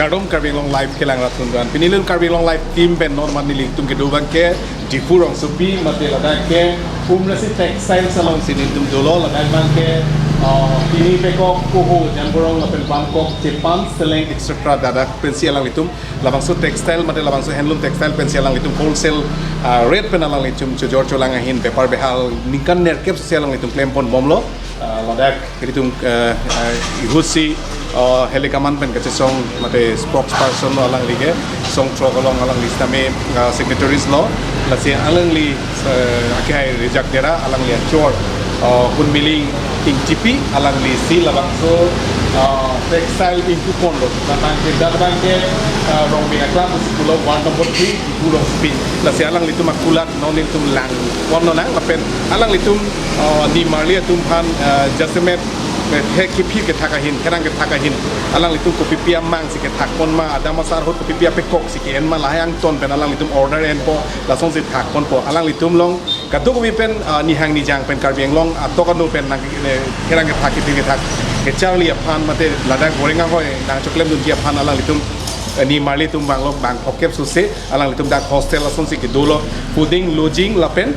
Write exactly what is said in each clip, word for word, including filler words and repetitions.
Kardom Karbi Anglong Live kelang rat atum do-an. Pini ilitum Karbi Anglong Live team pen non man nelitum kedo abang ke Diphu rongsopi mate ladak ke Umrasi Textiles alongsi nelitum dolo, ladak abang ke, uh, pini pekok koho jamborong lapen bangkok chepan seleng et cetera ladak pensi alanglitum labangso textile mate labangso handloom textile pensi alanglitum wholesale, uh, rate pen alanglitum chojor cholang ahin bepar behal ningkan nerkep si alanglitum klempon bomlo. Uh, ladak ilitum, uh, uh, ihutsi, uh, Helikaman pen kachesong mate spokesperson lo alangli ke, song throk along alangli sitame, uh, signatories lo, lasi alangli, uh, akehai Rejak Dera alangli achor, uh, Hunmiling Ingtipi alanglisi labangso, uh, textile ingpuponlo, labang ke, labang ke, uh, Rongbing Aklam pusi pulo, ward number three, Diphu rongsopi. Lasi alanglitum akulat non nelitum langponlonang lapen alanglitum, uh, nimarli atum aphan, uh, jasemet, eh, he kiphir kethak ahin, therang kethak ahin, alanglitum kopipi amang si kethakpon ma, adam asar ahut kopipi apekok si ke-en ma, lahai angton pen alanglitum order enpo, lasonsi thakponpo. Alanglitum along kadokave pen, ah, nihang nijang pen Karbi Anglong atok anu pen nang, eh, therang kethak, kiphir kethak kecharli aphan mate ladak goreng ahoi nangchoklemdunji aphan alanglitum, eh, nimarli atum abang lo bang throkkep sose alanglitum dak hostel asonsi kedolo, fooding, lodging lapen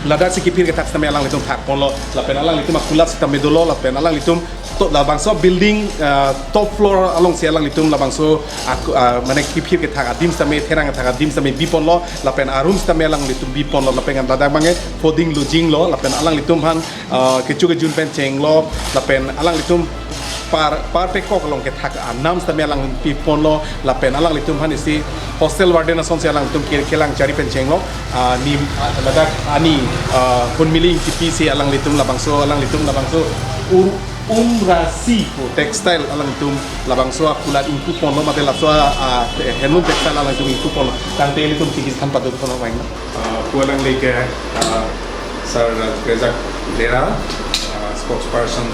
ladak si kiphir kethak sitame alanglitum thakponlo, lapen alanglitum akulat sitame dolo, lapen alanglitum to labangso building, ah, top floor alongsi alanglitum labangso ak-, ah, mane kiphir kethak adim sitame, therang kethak adim sitame biponlo, lapen arum sitame alanglitum biponlo, lapen ladak abang ke fooding lodging lo, lapen alanglitum aphan, ah, kecho kejun pen chenglo, lapen alanglitum par, par pekok along kethak anam sitame alang piponlo, lapen alanglitum aphan isi hostel warden asonsi alanglitum ke-, kelang chari pen chenglo, ah, ni, ah, ladak ani, ah, Hunmiling Ingtipi si alanglitum labangso, alanglitum labangso ur, Umrasi pu textile alanglitum labangso akulat ingpuponlo mate laso, ah, handloom textile alanglitum ingpuponlo. Tangte ilitum chingki than padu kono wain. Ah, pu alangli ke, ah, Sir Rejak Dera, ah, spokesperson,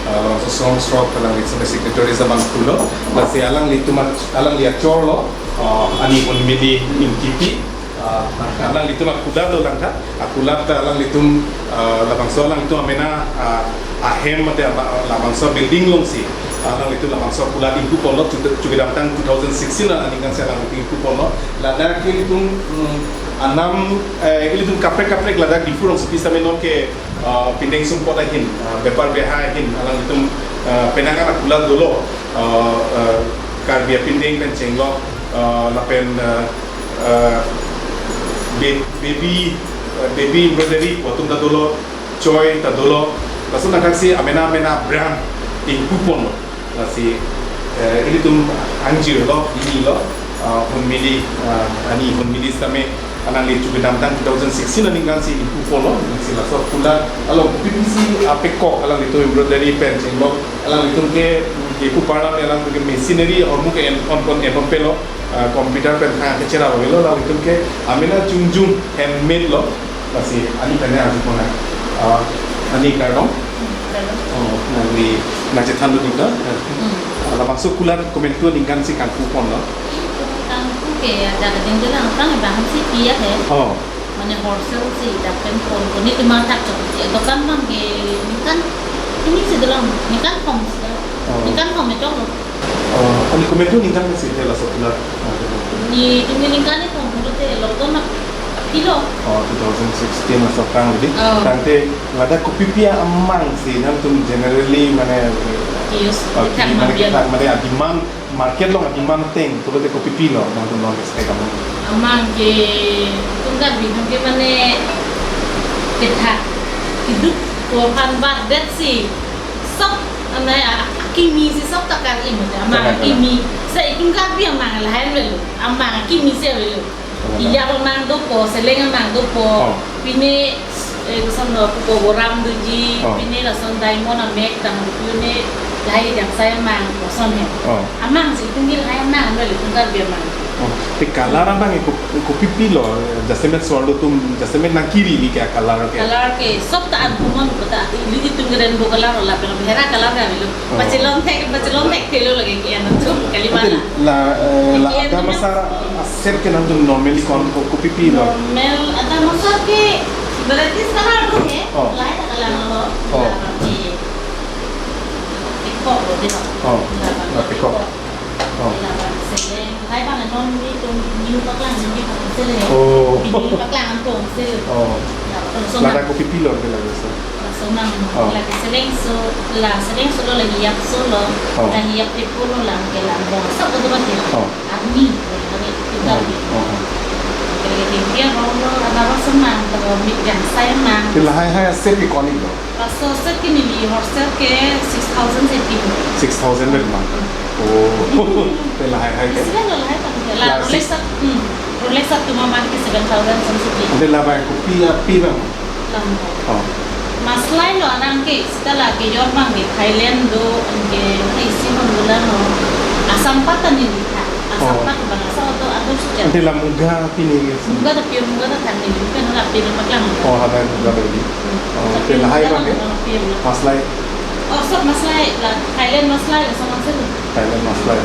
ah, labangso song throk alangli sitame signatories abang pulo. Lasi alanglitum a-, alangli achorlo, ah, ani Hunmiling Ingtipi, ah, alanglitum akulat do langtha, akulat ta alanglitum, ah, labangso alanglitum amena, ah, ahem mate aba-, labangso building alongsi, ah, alanglitum labangso akulat ingpuponlo chu-, chukidamtang two thousand sixteen aningkan si alanglitum ingpuponlo. Ladak ke ilitum, mm, anam, eh, ilitum kaprek kaprek ladak Diphu rongsopi sitame non ke, ah, pindeng sumpot ahin, ah, bepar behal ahin, alanglitum, ah, penang an akulat dolo, ah, ah, Karbi apindeng pen chenglo, ah, lapen, ah, ah, be-, baby, ah, baby embroidery pu atum ta dolo, choi ta dolo, laso nangkaksi amena amena brand ingpuponlo. Lasi, eh, ilitum angjirlo, inilo, ah, Hunmiling, ah, ani Hunmiling sitame alangli chukidamtang two thousand sixteen aningkan si ingpuponlo, lasi laso akulat along P P C apekok alanglitum embroidery pen chenglo, alanglitum ke, ke pu parnam alanglitum ke machinery ahormu ke en, enpon, enponpelo, ah, computer pen thang kecherap avelo, alanglitum ke amena jongjong handmade lo. Lasi ani kane arjuponang. Ah, ani kardom. Kardom. Oh, nangli nangchethan dun ning ta. Hmm. Ah, labangso akulat komantu aningkan si kangpuponlo? Kangpu ke ajat ading ke lang tang bang si pi ahe. Oh. Mane wholesale si dak pen pon pon ni tima thak chok si. Dokan abang ke ningkan ini si dolang, ningkan thom si dolang. Oh. Ningkan thom choklo. Oh, ani komantu ningkan si ke laso akulat? Ni, ni ningkan ni thom pulote lockdown na pilo. Oh, two thousand sixteen laso kang di. Oh. Tangte ladak kopipi amang si nangtum generally mane, use, oh, kethak mane mangbian. Kethak mane a-demand, market along a-demand ateng pulote kopipi lo nangtum non expect amang? Amang ke tum Karbi atum ke mane kethak keduk ko aphan bat det si. Sok, ane, a, akimi si sok ta kar-i mate, amang, ta kar-i, akimi. Sa itum Karbi amang lahai avelo, amang akimi si avelo. Amang. Ijak amang dopo, seleng amang dopo. Oh. Pine, eh, koson lo, pupo boram doji, oh, pine lason diamond amek tang, pine lahai jangsai amang, koson he. Oh. Amang si itum ke lahai amang avelo, itum Karbi amang. Oh, te color abang ko, kopipi lo, jasemet swarlo atum, jasemet nangkiri ni ke color ke? Color ke, sok ta uncommon, kota, ili itum ke rainbow color lo, lapen bhera color ke avelo. Oh. Pachelon thek, pachelon thekthelo lake ke, anu atum, kali. Ante mana? La, eh, la, ke adam anu asar aset ke nangtum normally ko-an ko, kopipi lo? Normal, adam asar ke, varieties color do he, oh, lahai ta color lo, oh, la, eh, peacock lo de lo. Oh, la, la, peacock. Oh. La, Paklang ningje paklang sele. Oh. Pini paklang angkong sele. Oh. Laso ladak nang. Kopi pilo ke laso? Laso nang. Oh. Lake seleng so, la seleng solo, lake yak solo. Oh. Lake yak te polo lang ke lang bong. Sa ko dua te. Oh. Army, lake kita. Oh, oh, oh. Lake dia rolo, ada rasa mang, terus mik yang saya mang. Te lahai hai set ke ko-an lo? Laso set ke neli horset ke six thousand set ke. Six thousand bet ma? Oh. Te lahai hai ke? Isi lo lahai tang ke. La, la six. Rolex set, hmm. Rolex set tu mamang ke seven thousand som suki. Ante la bang kopi api bang? Lam. Oh. Maslai lo anang ke, seta la kejor bang ke Thailand do, anke, mana isi bang gula no. Assam pat ta neli tha. Assam pat bang, Assam auto atur sejak. Ante la muga pini ke? Muga ta pure muga ta than neli, bukan la pure paklang. Oh, ada muga baby. Hmm. Oh, te lahai bang ke? Maslai. Oh, sob maslai, la Thailand maslai, la sama sih. Thailand maslai.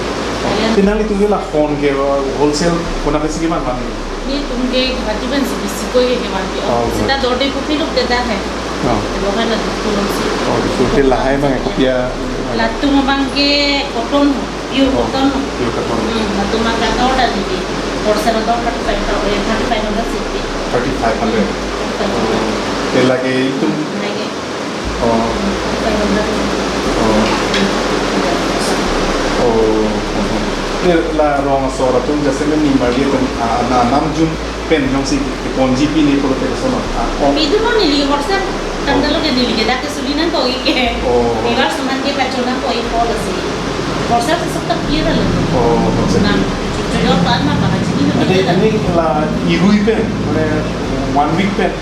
Thailand. Te nanglitum ke la phone ke, uh, wholesale kona ke sigi man mani? Netum ke Guwahati pen si bisi koi ke kevan pi. Oh, seta good. Dorde kopi luk te dak hai. Oh. Lo hai la dukhu lo si. Oh, dukhu te lahai bang ke kopi a? Latum bang ke cotton. Pure cotton. Oh, pure cotton. Hmm, latum maka dor dan ini. Wholesale dor thirty-five thousand, eh, thirty-five hundred sih. Thirty-five hundred. Hmm, thirty-five hundred. Oh. Te lake itum? Lake. Oh. Thirty-five hundred. Oh. Hmm. Oh. Oh. Te la rong asor atum jasemet nimarli atum, ah, na namjun pen jongsi keponji pini pulote lason, ah, oh. Pidun lo neli wholesale. Tanggal lo ke neli ke dak ke suli nangkok ke. Oh. Viewers teman ke pacho nangkok po lasi. Wholesale si sab tak pidun lo. Oh, wholesale. Nang, cucu yo pan ma baka chini lo. Ante, ante la irui pen, mane one week pen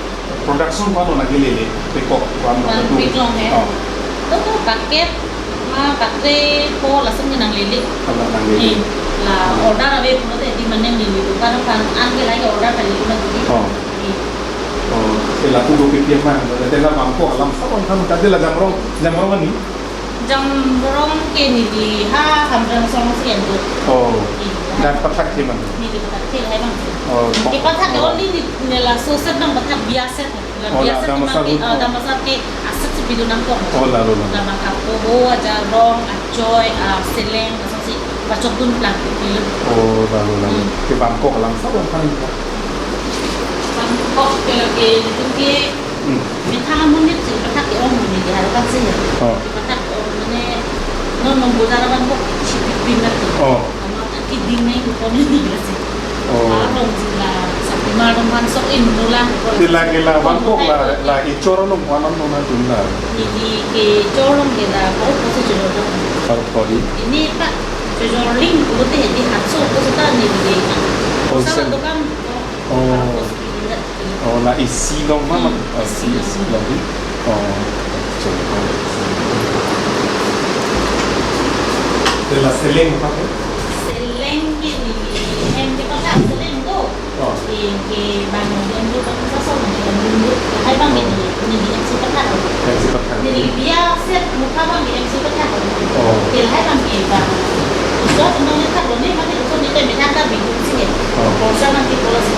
production ko-an lo nanglele, pekok ko-an lo? One week long he. Oh. To to packet ma packet po lason ke nanglele. Ala nanglele. Ni, la order ave pulote di mane ni ni dukan pan an ke lagi order kali cuma jadi. Oh. Ni. Oh, te lapu do P P M ma, te la bangkok alam sa bang kan, te la Jamrong, Jamrong ani? Jamrong ke neli ha Hamren song si endu. Oh. Iya. Dan pathak ke man? Neli pathak ke hai bang. Oh, kepathak ke, oh, only ni, neli laso set bang pathak biya set. Oh, la biya set Damasa teman ke, hut, ah, oh. Damasa ke aset si pidun nangkok. Oh, lalo, lalo. Damasa ko ho aja rong, achoi, ah, seleng, lason si pachok dun plang pilo. Oh, lalo, lalo. Hmm. Ke bangkok alam sa bang kan? Bangkok ke lake, itu ke, hmm, methang amonit si pathak ke ong amonit di harapan sih ya. Oh. Pathak ong mane, non non bojar bangkok si pipin na tu. Oh. Ama aki ding nai ko ni ni la si. Oh. Arong si la, sa pima rong man sok in no la. Te lake la bangkok la, la kechor along ko-an lo nangtum la? Neli kechor along ke la, ko ko si chor along. Ko ko di? Ini pa, chor ling ko te di hatso ko seta neli ke. Wholesale. Sa dukan ko. Oh. Ko si ingat. Oh, la isi along ma, hmm, oh, isi, isi along. Isi along. Oh, chor. Te la seleng apa ke? Seleng ke neli hem kepathak seleng do. Oh. Ke, ke bang yang dulu bang sa so yang dulu. Hai bang ini, ini di M C pathak. M C pathak. Ini dia set muka bang di M C pathak. Oh. Ke hai bang ke bang. So teman ni thak ni mati so ni te minat ta bingung sih. Oh. Kalau sama di kalau sih.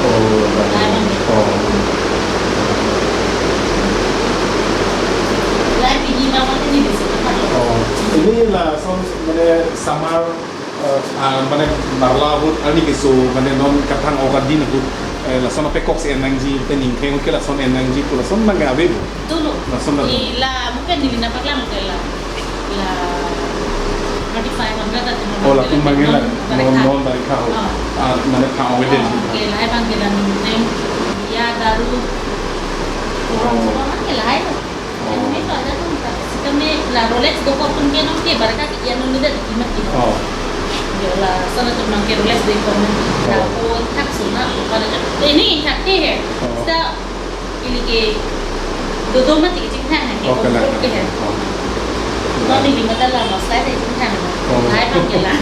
Oh. Hai bang. Oh. Lai pini bang mati ni bisa pathak. Oh. Ini lason mane summer Eh, ah, mane marla ahut arni keso, mane non kathang oka din ahut, eh, lason apekok si en nangji, te ning theng ke lason en nangji pu lason nang ave bo. Dolo. Lason nang. Ila mungkin di bina paklang ke la. La thirty-five hundred atau oh, latum mangke la, non, non barikha ho. Oh. Ah, mane thang ave den. Oh, ke la hai bang ke la ning theng. Ya daru. Orang semua kan ke la hai. Oh. Kami pada tu, kami la Rolex dokok pun ke non ke barka ke ia non nida di kimat ke. Oh. Yo la, sana tu nang ke Rolex dokok pun. Oh. Aku tak suna, pada tu. Ini tak ke he. Oh. Sa, ini ke dodo mati ke cingkang ke. Oh, kena. Ke he. Oh. Kami di mata la mas saya cingkang. Oh. Hai bang ke la.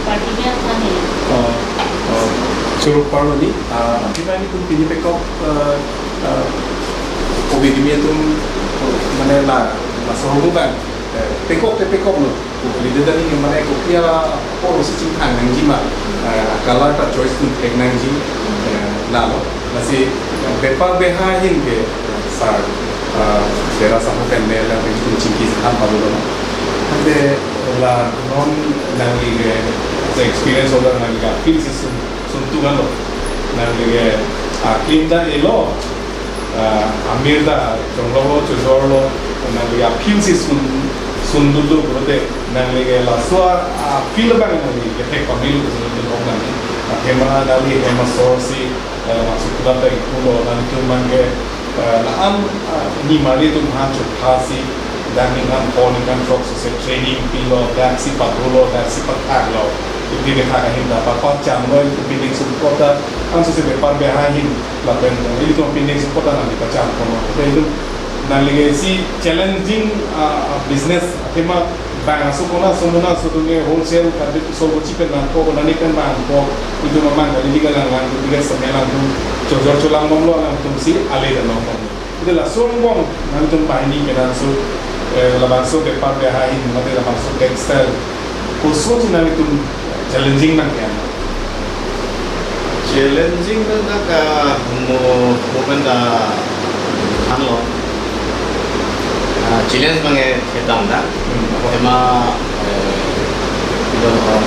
Party dia apa ni? Oh. Oh. Choro parlo ni, ah, kita ini pun pini pekok, eh, eh, kopi kimi atum, mane la, la sohong bang, eh, pekok te pekok lo. Kopi de tadi mane kopi a poro si cingkang nangji ma, eh, color ta choice tum thek nangji, eh, lalo. Lasi, eh, bepar beha ahin ke, sar, eh, bera sahu pen ne la tum chingki sehan baru lo. Ante la non nangli ke, the experience of the nangli ka feel si sum. Tuntu kan lo. Nangli ke aklin ta elo, ah, amir ta jonglok lo, chojor lo, nangli aphil si sun, sundut lo pulote, nangli ke laso a, aphil abang nangli kethek pamil lo, sundut lo nangli. Athema nangli hem asor si, eh, masuk pulang ta iku lo, nangtum abang ke, eh, la-an, ah, nimarli atum aphan chotha si, dak ningkan pho ningkan throk sose training pilo, dak si padolo, dak si pathaklo. Ipi kethak ahin ta pacham lo, itum pindik sup kota, an sose bepar beha ahin, lapen ilitum pindik sup kota nangli pacham kono. Lapen itum nangli ke si challenging, ah, business, athema bang aso kona, so mona, so atum ke wholesale, karbit so bochi pen nangpo, kona ni pen nangpo, itum amang kali di kalang lang, itum ke samya lang atum, chojor cholang bomlo lang atum si, ale dan nangpo. Ite laso angbong nangtum banghini kenangsot, eh, labangso bepar beha ahin, mate labangso textile. Koson si nangtum challenging nang ke ano? Challenging nang ka mo, mo pen ta ano. Ah, challenge abang ke hetang ta. Hmm. Athema, eh, non,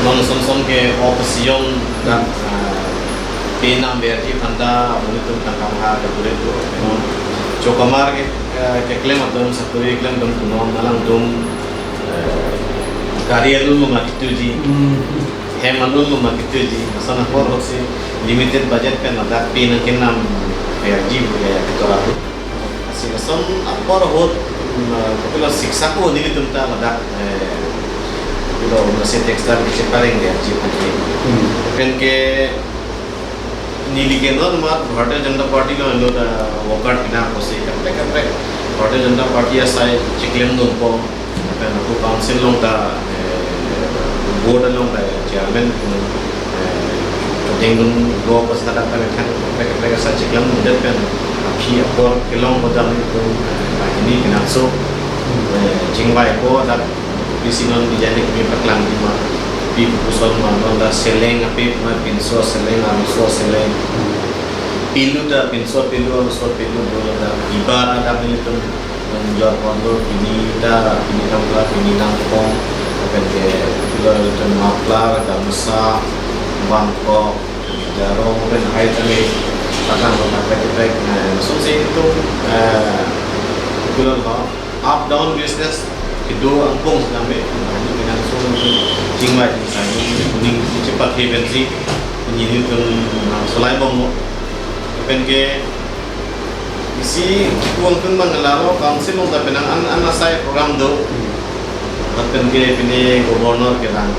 non son son ke opposition dan, ah, penang berji aphan ta, amonit atum tangka maha kaburet do. Chokamar ke, eh, keklem atum, sakori keklem atum, kunon alangtum, eh, gari alun lo ma kituji, Hmm. hem alun lo ma kituji, ason apor ahut si limited budget pen ladak penang kenam berji, eh, ketora. Si lason apor ahut, mm, kopi lo siksa ko nelitum ta ladak, eh, kopi lo masi textile kechepareng berji aphan ke. Hmm. Pen ke neli ke non mat Bharatiya Janata Party lo, lo ta worker kena ko si kaprek kaprek Bharatiya Janata Party asai chiklemdunpo. Pen ako council along ta, eh, board along ta chairman, eh, dengdun lo ko sa ta pen kaprek kaprek asai chiklemdundet pen aphi apor kelong ko dam ko, eh, ini kenangsot, eh, chingvaipo dak bisi non bijani kami paklang di ma, pi puson ma non ta seleng ape ma pinso seleng, arloso seleng. Pelu ta pinso pelu, arloso pelu do ta ibar ada nelitum nonjor kondo pini ta, pini tangka, pini nangkong, pen ke pelu ta muffler, gamsa, bangkok, jarong, pen hai tame, patang patang pakai pakai, eh, sumsi itu, eh, pelu ha. Up down business kedo angbong si name, nangli kenangsot chingvai chingsai, kuning chepathe pensi, nelitum, ah, solai bomlo. Pen ke isi kuang kun bang laro council along ta penang an, an asai program do. Pen ke pini governor kelang,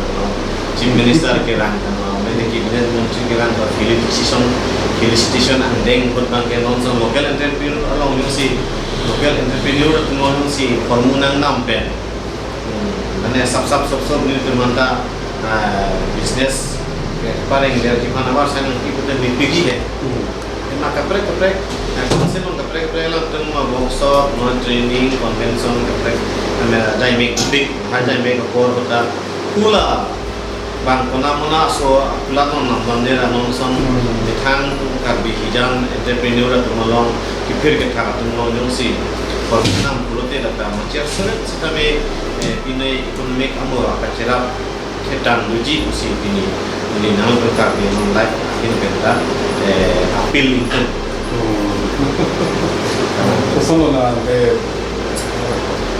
chief minister kelang, mane cabinet montri kelang, felicitation, felicitation angdeng ahut abang ke non son local entrepreneur along jongsi, local entrepreneur atum along si hormu nangnam pen. Hmm, mane sap sap sop sop nelitum aphanta, ah, business kepareng berji aphan abar sai nangpi pute mepik he. Hmm. Ema kaprek kaprek, ah, council along kaprek kaprek alangtum ma workshop, ma training, convention kaprek, ame jai mek big, ha jai mek apor kota, kula bang kona mona so kula non nam bande ra non son Hmm. methang Karbi hijan entrepreneur atum along, kiphir kethak atum along jongsi hormu nangnam pulote lata machir seret sitame, eh, pini economic amor akacherap ketang doji pusi pini, pini nang Karbi non life ahin pen ta, eh, appeal ingkung. Hmm. Koson lo na, eh,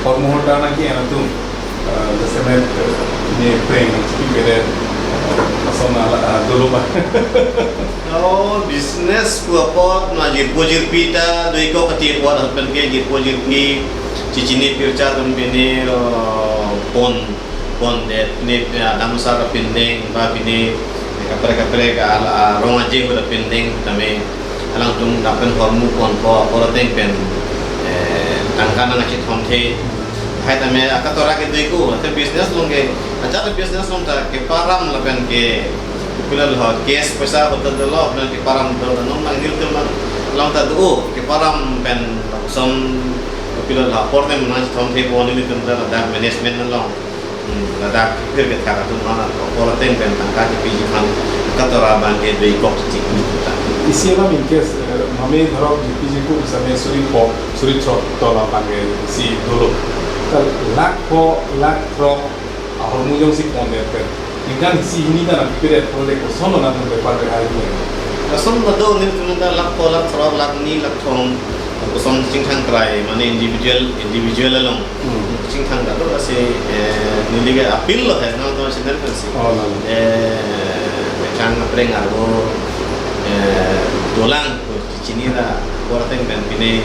hormu hota nangke-en atum, eh, jasemet, eh, ne prank chipi pede, eh, ason ala, ah, dolo ba. Oh, business pu apot na jirpo jirpi ta doikok kati apot, ahut pen ke jirpo jirpi, chichini pircha atum pini, eh, pon, pondet, pini, eh, damsa kapindeng, ba pini, eh, kaprek kaprek, ah, ah, rong aje ahut kapindeng, tame alangtum dak pen hormu ponpo, apor ateng pen, eh, tangka nangkachethon the. Hai tame akatora kedo ikut, ate business along ke, ajat business along ta keparam lapen ke, popular ho, cash paisa hotel dolo, lapen keparam dolo, non nangli atum along ta do, keparam pen lapuson popular ho, apor ateng nangkachethon the, pon nelitum ta dak management along. Hmm, ladak phir kethak atum aphan apor ateng pen tangka jipiji aphan katora abang ke doikok chikni ta. Isi alam in case, eh, mame dhorok jipiji ko same suri pho, suri throk tola abang ke isi dolo. Ta lakh pho, lakh throk ahormu jongsi pondet pen. Ningkan isi hini ta nangpipedet pule kosonlo nangtum bepar behar ini? Lason ta do, nelitum ta lakh ko, lakh throk, lakh ni, lakh thom, koson chingthang krai, mane individual, individual along. Hmm. Chingthang ta do, lasi, eh, neli ke appeal lo he, nangtum channel pensi. Oh, lalo. Eh, mechang apreng arvo, eh, dolang, chini ra, korteng pen pine,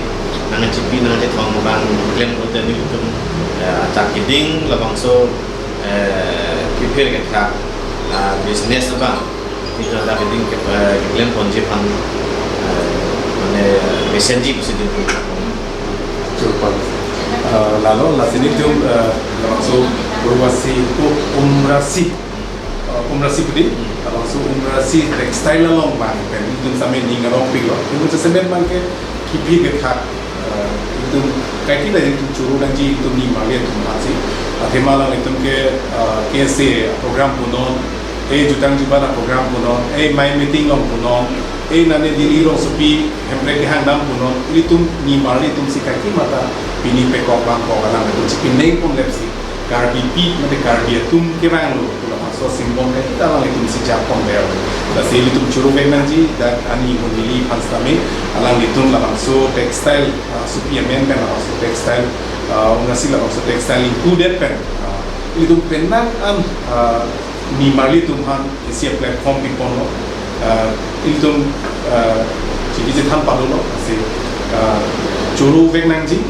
nangchipi, nangchethom abang, klem pulote nelitum, eh, achak keding, labangso, eh, kephir kethak, ah, business abang, nelitum achak keding ke, eh, keklem ponji aphan, eh, mane, mesenji pusi nelitum. Churpan. Eh, lalo, lasi nelitum, eh, labangso Umrasi, U-, Umrasi, eh, Umrasi pudi, labangso Umrasi textile along abang pen nelitum same ning arong pilo. Nelitum semen abang ke kephir kethak, eh, nelitum kaike ta nelitum choro nangji nelitum nimarli atum aphansi. Athema along nelitum ke, eh, K S A program punon, eh, jutang jubat aprogram punon, eh, mai meeting along punon, eh, nane Delhi rongsopi hemprek kehang dam punon, ilitum nimarli atumsi kaike mata pini pekok bangkok alanglitumsi pining ponlepsi Karbipi mate Karbi atum kevanglo pu labangso symbol kaike ta alanglitumsi chap ponle. Lasi ilitum choro vek nangji, dak ani monili aphan sitame alanglitum labangso textile, ah, sopi amen pen labangso textile, ah, Umrasi labangso textile ingkudet pen, ah, ilitum penang an, ah, nimarli atum aphan isi a-platform piponlo, ah, ilitum, ah, chiki chethan padolo, lasi, ah, choro vek nangji.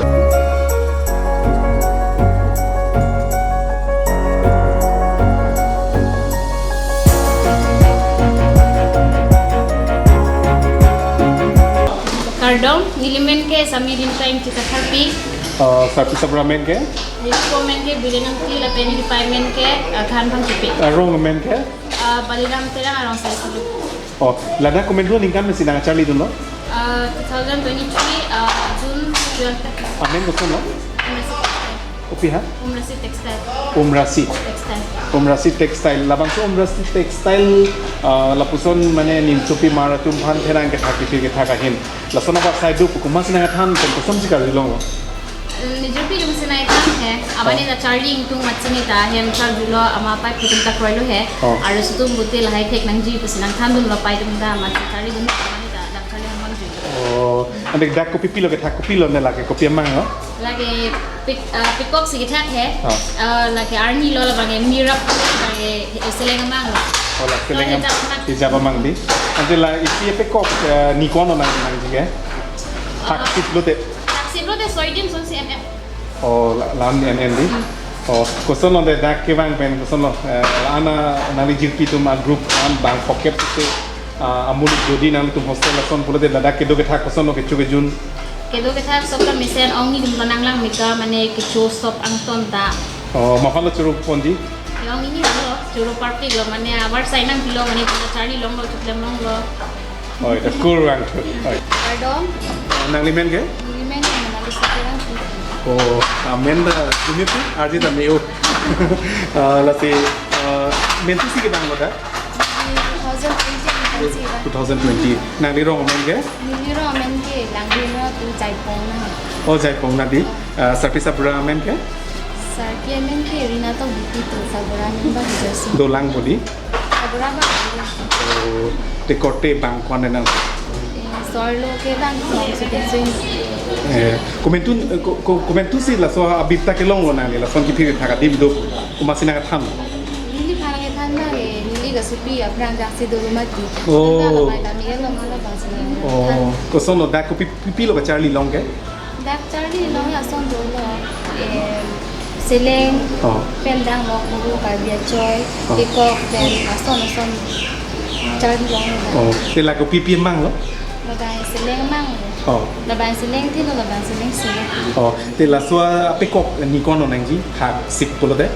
Kardom, neli men ke Sami Rimtha Ingti Katharpi. Ah, Sarpi Sabra men ke? Neli ko men ke Bilen Ingti lapen neli pai men ke, ah, Than Phangchipi. Ah, rong men ke? Ah, Baliram Terang arong Saikulu. Oh, ladak komantu aningkan pensi nangcharlidunlo? Ah, two thousand twenty-three, ah, June twelve. Amen kosonlo? Umrasi Textile. Kopi ha? Umrasi Textile. Umrasi. Textile. Umrasi Textile. Labangso Umrasi Textile, ah, lapuson mane nimchopimar atum aphan pherang kethak kephir kethak ahin. Lason abaksai do pu komatsi nangthan pen kosonsi karjulonglo? Nijorpi atumsi nangthan he. Amane ta charli ingtung machini ta hem charjulo, ama pai atum ta kroilo he. Oh. Arloso atum pute lahai thek nangji pusi nangthandunlo pai atum ta, masi charlidun, amane ta dam charli hangmang juilo. Oh, ante dak kopi pilo kethak, kopilo ne lake, kopi amang lo? Lake pek-, ah, pekok si kethak he. Ah. Ah, lake arni lo labang ke mirap labang ke seleng amang lo. Oh, la seleng am-, hijab amang. Hijab amang di. Ante la isi pekok, eh, ni kono nang, nangji ke? Thak sip lote. Thak sip lote soi din sonsi em em. Oh, la, la-an en en di. Hmm. Oh, kosonlo de dak kevang pen kosonlo. Eh, la-an a nangli jirpi atum a-group an bang phokep te, ah, amul jodi nangtum hostel ason pulote ladak kedo kethak kosonlo kecho kejun. Kedo kethak sok ta mesen ong, nelitum ta nanglang meka mane kecho sop angton ta. Oh, ma aphanlo choro ponji? Ong ini lo, choro party lo, mane avarsai nangpilo, mane kita charlilonglo, choklemlonglo. Oh, ita kurang tu. Oh. Kardom. Nangli men ke? Neli men ke Monalisa Terangpi. Oh, ah, men ta dumi pu, arje ta me-o. Ah, lasi, ah, mentu si kevanglo dak? Di two thousand twenty kan si ba. Two thousand twenty. Nangli rong men ke? Neli rong men ke Langri no tu Jaipong na. Oh, Jaipong na di. Ah, Sarpi Sabra men ke? Sarpi men ke Rina Tokbipi tu, Sabra men ba Hijasi. Dolang bodi? Sabra ba. Oh, te korte bang ko-an nang? Eh, sorlo ke bang ko si pensi. Eh, komantu, ko, ko, komantu si laso abib ta kelonglo nangli, lason kephir kethak adim do, komatsi nangthan? Neli aphan kethan ba, eh, neli kasopi aphrang jaksi dolo mati. Oh. Tangka lamai kami ke longlo bangsi nangthan. Oh, kosonlo dak kopi, pi, pilo kacharlilong ke? Dak charlilong lason dolo, eh, seleng, oh, pen dang nok muru Karbi achoi, oh, pekok pen lason lason charlilong. Oh, te la kopi pi amang lo? Labang seleng amang lo. Oh. Labang seleng thilo, labang seleng silo. Oh, te laso apekok ni kono nangji, thak sip pulote?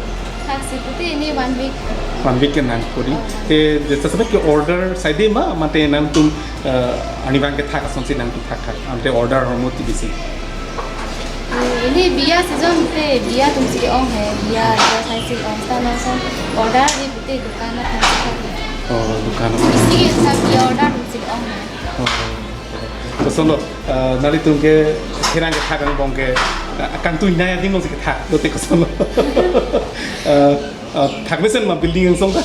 Thak sip pute ini one week. One week kenang pudi. Oh. Te, te sasabet ke order side ma, mate nangtum, eh, arnivang kethak asonsi nangtum thakthak, ante order hormu ti bisi? Ini biya season te biya atumsi ke-ong he, biya, biya saisi ong, ta lason order di pute dukan aphansi thak. Oh, dukan aphan. Bisi ke sa biya order atumsi ke-ong he. Oh. Kosonlo, eh, nanglitum ke pherang kethak angbong ke, eh, kangtui nai ading alongsi kethak, lote kosonlo? Eh, eh, thak mesen ma building angsong ta?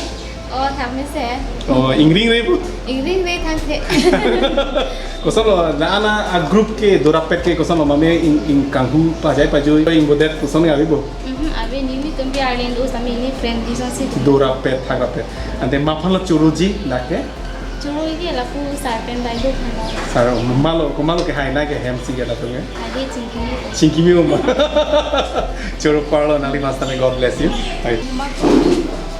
Thakmesen. Oh, ingring re bu? Ingring re thangthe. Kosonlo, la-an a group ke dorapet ke kosonlo mame ing, ing kanghu pajai pajui ingbodet koson ave bo? Mhm, ave, nelitum pi arleng do sami ni friend di song si. Dorapet, thakrapet. Ante ma aphanlo choroji dak ke? Choroji lapu sir pen bai do aphanlo. Sir, malo, komatlo kehai na ke hem si ke lapu ke? Ade chingkimi. Chingkimi uma. Choro parlo nangli mas tame God bless you. Hai.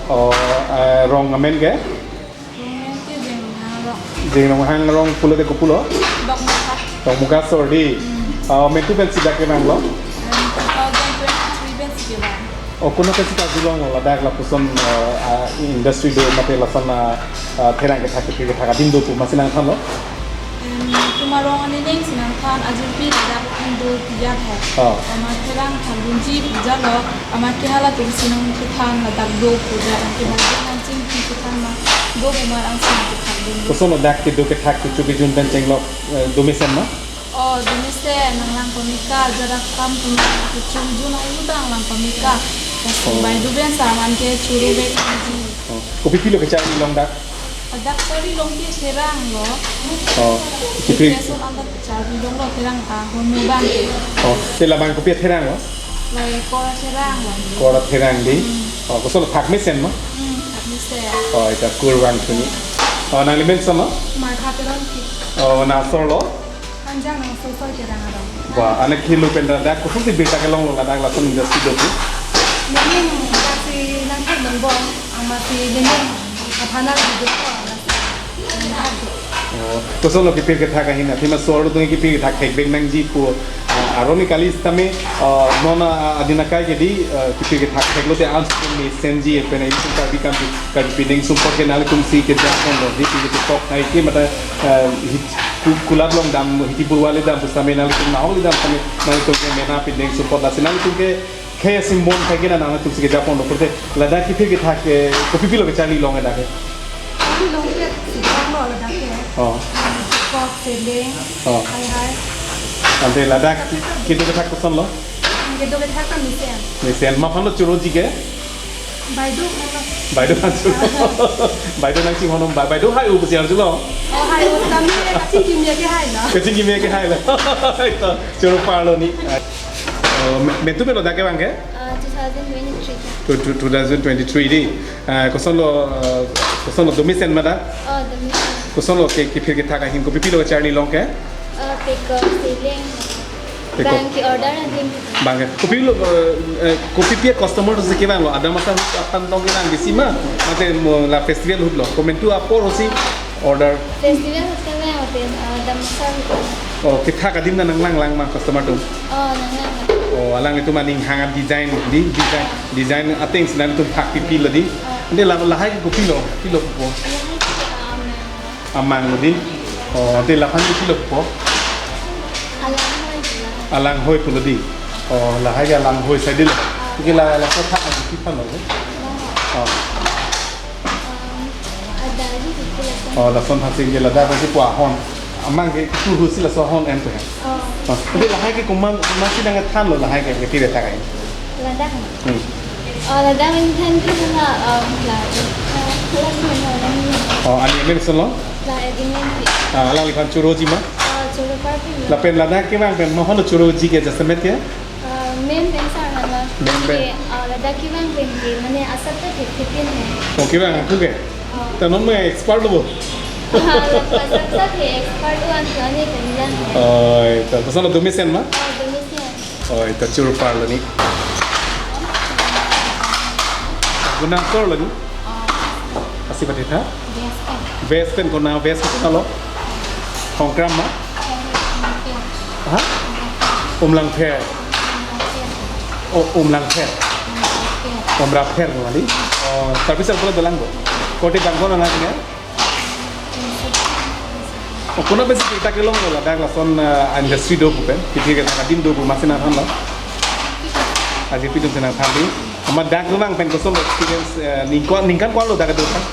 Oh, eh, rong amen ke? Rong amen ke Jeng Ronghang Rong. Jeng Ronghang Rong pulote kopulo? Dokmoka. Dokmoka sor di. Hmm. Oh, mentu pensi dak kevanglo? And two thousand twenty-three pensi kevang. Oh, konat pensi karjulonglo ladak lapuson, eh, ah, industry do mate lason, ah, ah, therang kethak kethak adim do pu masi nangthanlo? Em, komat arong aning si nangthan, ajirpi ladak indo pijat hai. Oh. Amat therang thangdunji pijatlo, amat ke halatum si nangkethan ladak do pujat, anke bagi nangching pi kethan ma, do pu amat ang si nangkethan dun. Kosonlo dak kedo kethak kecho kejun pen chenglok, eh, do mesen ma? Oh, do mesen, nanglang pameka, jarak kam pun kecho kejun ayu ta nanglang pameka. Oh. Bai do pen saman ke choro bek ji. Oh. Kopipilo kecharli long dak? Dak charli long ke therang lo. Oh, kipri. Preparation anta charli longlo therang ahormu abang ke. Oh, te labang kopi therang lo? Lai kora therang lo. Kora therang di. Hmm. Oh, kosonlo thakmesen ma? Hmm, thakmesen. Oh, ita kurvangthu ni. Oh, nangli men kosonlo? Martha Teronpi. Oh, nang sorlo? Anjang nang sosoi therang arong. Wah, ane kilo pen dak kosonsi birta kelonglo ladak lason industry do pu? Nening dak si nangthek nang bom, amat si nening aphan nang hidup ko, amat si nangthek. Oh, kosonlo kepir kethak ahin, athema sor atum kepir kethak thekbeng nangji pu, ah, aroni kali sitame, ah, non, ah, adin akai ke di, ah, kepir kethak theklote an si mesenji pen ilitum Karbi kam Karbi pindeng sumpot ke nanglitum si kejapon lo, di pi ketok hai ke mata, ah, hit- Ku-, kulat long dam, hiti burwa le dam, pusitame nanglitum nahok le dam, sitame nanglitum ke mena pindeng sumpot lasi nanglitum ke khei simbon khai ke na nanglitum si kejapon lo, pute ladak kepir kethak ke, kopipilo kecharli long ladak ke? Charli long ke, si long lo ladak ke. Oh. Kok, seleng, oh. Hai hai. Ante ladak kedo kethak kosonlo? Kedo kethak ta mesen. Mesen, ma aphanlo choroji ke? Bai do aphanlo. Bai do aphan choro. Bai do nangchinghonom bai. Bai do hai-o pusi arjulo. Oh, hai-o sitame kachingkimi ke hai lo. Kachingkimi ke hai lo. Ito, choro parlo ni. Oh, me-, mentu pilo dak kevang ke? Ah, two thousand twenty-three. Two, two, two thousand twenty-three di. Ah, kosonlo, ah, kosonlo do mesen ma dak? Oh, do mesen. Kosonlo ke, kepir kethak ahin kopipilo kecharli long ke? Ah, pekok, seleng. Pekok. Bang ke order adim. Bang ke. Kopilo, eh, eh, kopipi a-customer si kevanglo? Adam asar aphan long kevang besi ma? Mate mo la festival ahut lo. Komantu apor si order? Festival ahut kevang, mate, ah, adam asar. Oh, kethak adim ta nanglang lang ma customer atum? Oh, nanglang. Oh, alanglitum aning hang a-design di, design, design ateng si nangtum thak pipilo di. Oh. Ante la, lahai ke kopilo, pilo kopo? Lahai ke, ah, amang. Amang lo di. Oh, ante laphan ke pilo kopo? Alanghoi pilo. Alanghoi pulo di. Oh, lahai ke alanghoi sai di lo. Ke la, laso thak na di aphan lo. Oh. Um, ada di pilo. Oh, lason thak si ke ladak si pu ahon. Amang ke tu hu si laso ahon em tu hai. Oh. Oh, ante lahai ke komat, komat si nangthanlo lahai ke, kepir kethak ahin? Ladak. Hmm. Oh, ladak nangthan ke na, um, la, la, la, la, la, la. Oh, ani amen kosonlo? La, amen ke. Ah, alangliphan choroji ma? Ah, choro parpinlo. Lapen ladak kevang pen ma aphanlo choroji ke jasemet ke? Ah, mem pen sar hala. Mem pen. Ke, ah, ladak kevang pen ke, mane asap ta thekthepin hai. Oh, kevang aku ke? Oh. Ta non me expert lo bo? Ah, la, asap ta the expert lo an kani kan lang hai. Oh, ito, kosonlo do mesen ma? Oh, do mesen. Oi, ta choro parlo ni. Konat sorlo ni? Asi pati tha? Vest pen. Vest pen konat, vest pen konatlo? Thongkram ma? Ha? Umlangpher. O, Umlangpher. Umrapher ma di? Oh, service pulo dolang bo. Korte bang konat na kene? O, konat pensi birta kelonglo ladak lason, ah, industry do pu pen, kepir kethak adim do pu masi nangthanlo? Ajirpi atum si nangthan di. Amat dak kevang pen koson experience, eh, ningkan, ningkan ko-anlo dak kedo aphan?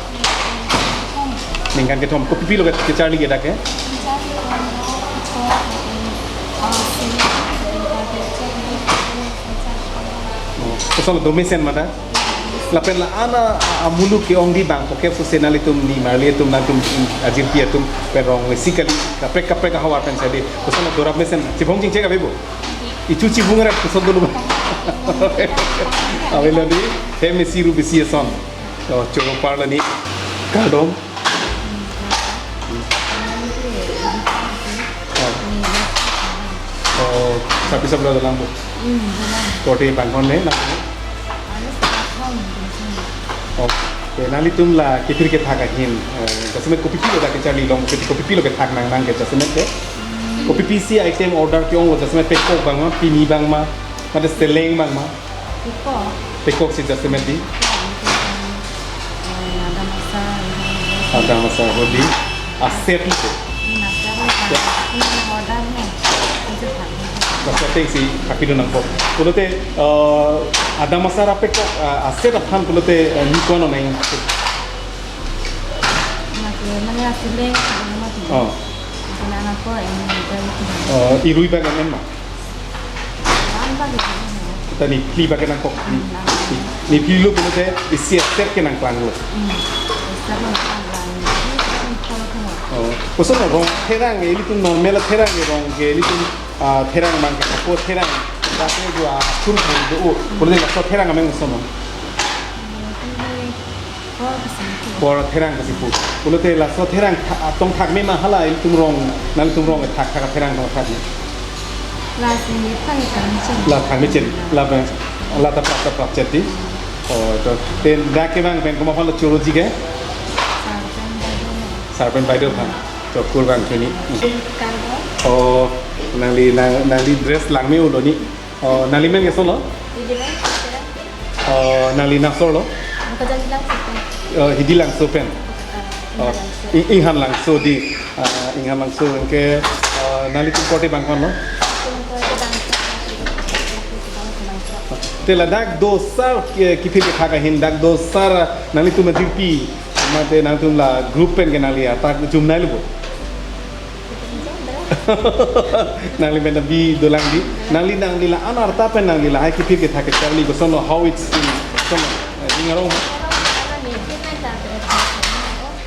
Ningkan kethom. Kopipilo ke, kecharli ke dak ke? Oh, kosonlo do mesen ma dak? Lapen la-an a, a, amuluk ke-ongdi bang, poke pusi nanglitum nimarli atum, nangtum ajirpi atum pen rong isi kali, kaprek kaprek ahavar pen sadi. Koson dorap mesen, chiphong chingchek ave bo. Ichu chibung rep koson dulu. Avelo di, hem isi rup isi ason. Oh, choro parlo ni. Kardom. Oh. Oh, sapi sabra dalam bu. Hmm, dalam. Korte bangkon ne, na? Anu sepakhon, biasanya. Oh, eh, nanglitum la kiphir kethak ahin, eh, jasemet kopipi lo dak kecharli long, kopi, kopipi lo kethak nang nang ke jasemet ke? Hmm. Kopipi si item order ke-onglo jasemet pekok bang ma, pini bang ma, mate seleng bang ma? Pekok. Pekok si jasemet di? Pekok, eh, ada masar, ada masar hodi. Aset itu. Ini masar, ya. Ini yang order nih. Itu tak. Masar teng si tapi do nangkok. Pulote, eh, ada masar pekok, eh, aset aphan pulote, eh, ni kono nang. Mati, mana seleng, mati. Oh. Mana apa, ini, itu. Eh, irui bag en ma? Kita ni phli bag nangkok ni. Ni phli lo pulote isi aset ke nangklanglo. Oh, koson rong therang ke ilitum normal therang ke rong ke ilitum, ah, therang bang ke ko therang. Tapi dua tur do. Pulote laso therang ameng koson. Por therang kasipu. Pulote laso therang tha-, atong thakme ma hala ilitum rong, nanglitum rong thak thak therang tong thak. La si ni thang thang chen. La thang me chen. La bang, la ta prap ta prap chet di. Oh, to. Pen dak kevang pen komat aphan lo choroji ke? Sar pen baido. Sar pen baido aphan. To kur bang chuni. Kardom. Oh, nangli nang, nangli dress langme-olo ni. Oh, nangli men ke koson lo? Hidi Langso. Oh, nangli Nangsol lo? Bukan Langso pen. Oh, Hidi Langso pen. Ah, oh, Langso. Ing-, Inghan Langso di. Ah, Inghan Langso ke, ah, nanglitum korte bangkon lo? Tum korte Langso. Te ladak do sar ke, kiphir kethak ahin dak do sar nanglitum ajirpi. Mate nangtum la group pen ke nangli atak jumnai lo bo. Nangli pen abi dolang di. Nangli, nangli la-an arta pen nangli lahai kiphir kethak kecharli koson lo, how it's in, koson lo, eh, ning arong.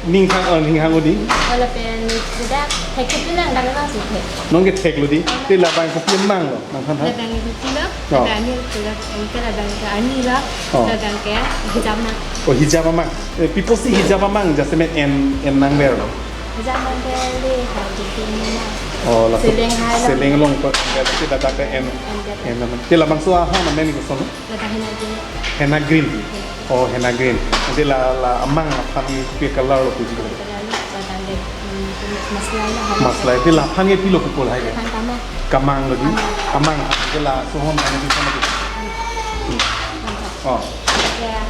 Ning hang, oh, ning hang odi. Wala pen ni sudah thek kipi lang dang lang si thek. Non ke theklo di. Te labang kopi mang lo, nangphan ha? Labang ni kopi lo. Oh. Labang ni kopi lo. Ongke labang ke ani lo. Oh. Labang ke hijab mang. Oh, hijab mang. Eh, pi apotsi hijab mang jasemet en, en nangverlo? Hijab mang ke le ha di di ni na. Oh, laso seleng hai lo. Seleng along ko, ya, si dadak ke en, en de. En naman. Te labangso ahan amen koson? Ladak henna green. Henna green. Oh, henna green. Nanti la, la amang aphan ke color lo puji. Color lo, ladak de, hmm, maslai lo, hai. Maslai. Te laphan ke pilo pupul hai ke? Laphan kamang. Kamang lo di. Kamang. Kamang. Te laso hon hai di sana di. Hmm. Oh. Ya, ya.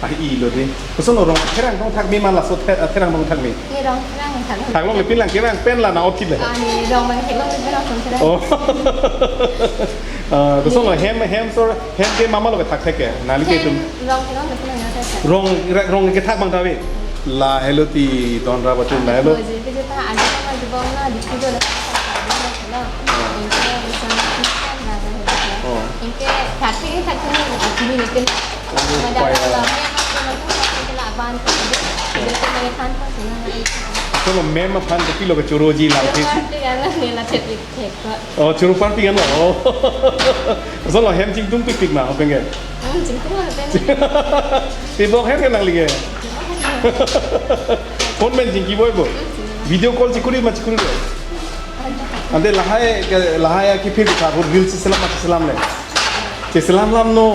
Ah, i lo di. Koson lo rong therang tong thakme ma laso the-, therang tong thakme? Ni rong therang thak. Thak long le pin lang kevang pen la na othit le. Ah, ni rong bang thek long le pin lang son therang. Oh. Ah, koson lo hem, hem sor, hem ke mama lo ke thak thek ke. Nangli ke tum. Hem, rong thek long le pin lang na thek. Rong, rong ke thak bang ta ave. Lahelo ti don ra batum lahelo. Oh, je, je ta, adi ta ma jubong na, di kudo la. Hello. Oh. Anke thak thek, thak thek ni, ni ni pen. Oh, madam paya. Lo, ni anak ko lo, ko la ban ko. Jadi ko mai kan ko sila na. Koson lo mem aphan ke pilo ke choroji lang ke. Choro party kan ni la thek thek ko. Oh, choro party kan lo. Oh. Koson lo hem chingtung pikpik ma, ho pen ke? Hmm, chingtung lo pen. Pi bok hem ke nangli ke? Phone pen chingki boi bo. Video call chikuri ma chikuri bo. Ante lahai ke, lahai akiphir ke thapur reels selam ma selam le. Selam lam no.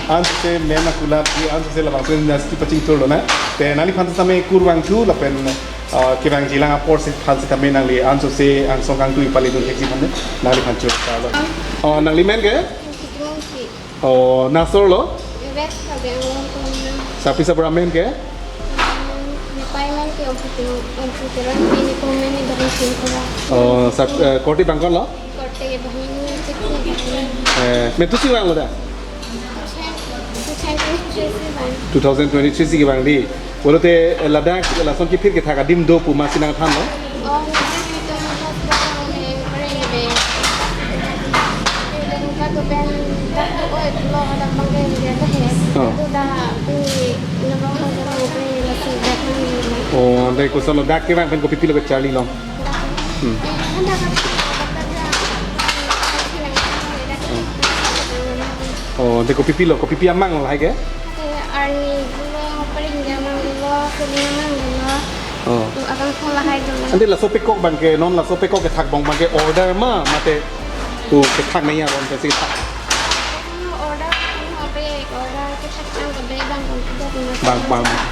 Ansi mena kulat di ansi labangso industry pachingthurlo na. Te nangliphan same kurvangthu lapen, ah, kevangji lang apor si aphan sitame nangli ansi angsong kangtui pali dun theksi aphan ne. Nangliphan choro lo. Oh, nangli men ke? Kimungsi. Oh, nasor lo? West Karbi Anglong kong na. Sapi sabra men ke? Hmm, ne pai men ke Omputing, Omputing Teron, pini kong men ni Baring Singkura. Oh, sap-, eh, korte bangkon lo? Korte Bahini, Chiksi Bahini. Eh, metu si vanglo da? Two thousand twenty-three si vang. Two thousand twenty-three si kevang di. Pulote, eh, ladak, lason kiphir kethak adim do pu ma si nangthanlo? Oh, nangthan itu nangthan sudah nang enquiry be. Itu nangthan tu pen dah tu, oh, itu lo ada bangke dia tu he. Oh. Dak pi nabang ko ko pe lasi dak nang. Oh, ante kosonlo dak kevang pen kopipilo kecharli long? Hmm. Dak dak dak. Oh, ante kopipilo, kopipi amang lo hai ke? Arni lo, pering amang lo, kuning amang lo. Oh. Tu abang ko lahai dolo. Ante laso pekok abang ke, non laso pekok kethak abang abang ke order ma, mate tu kethak nangji aron pensi kethak? Order, ano, ape, order kethak abang ke abang ko tu abang. Abang, abang.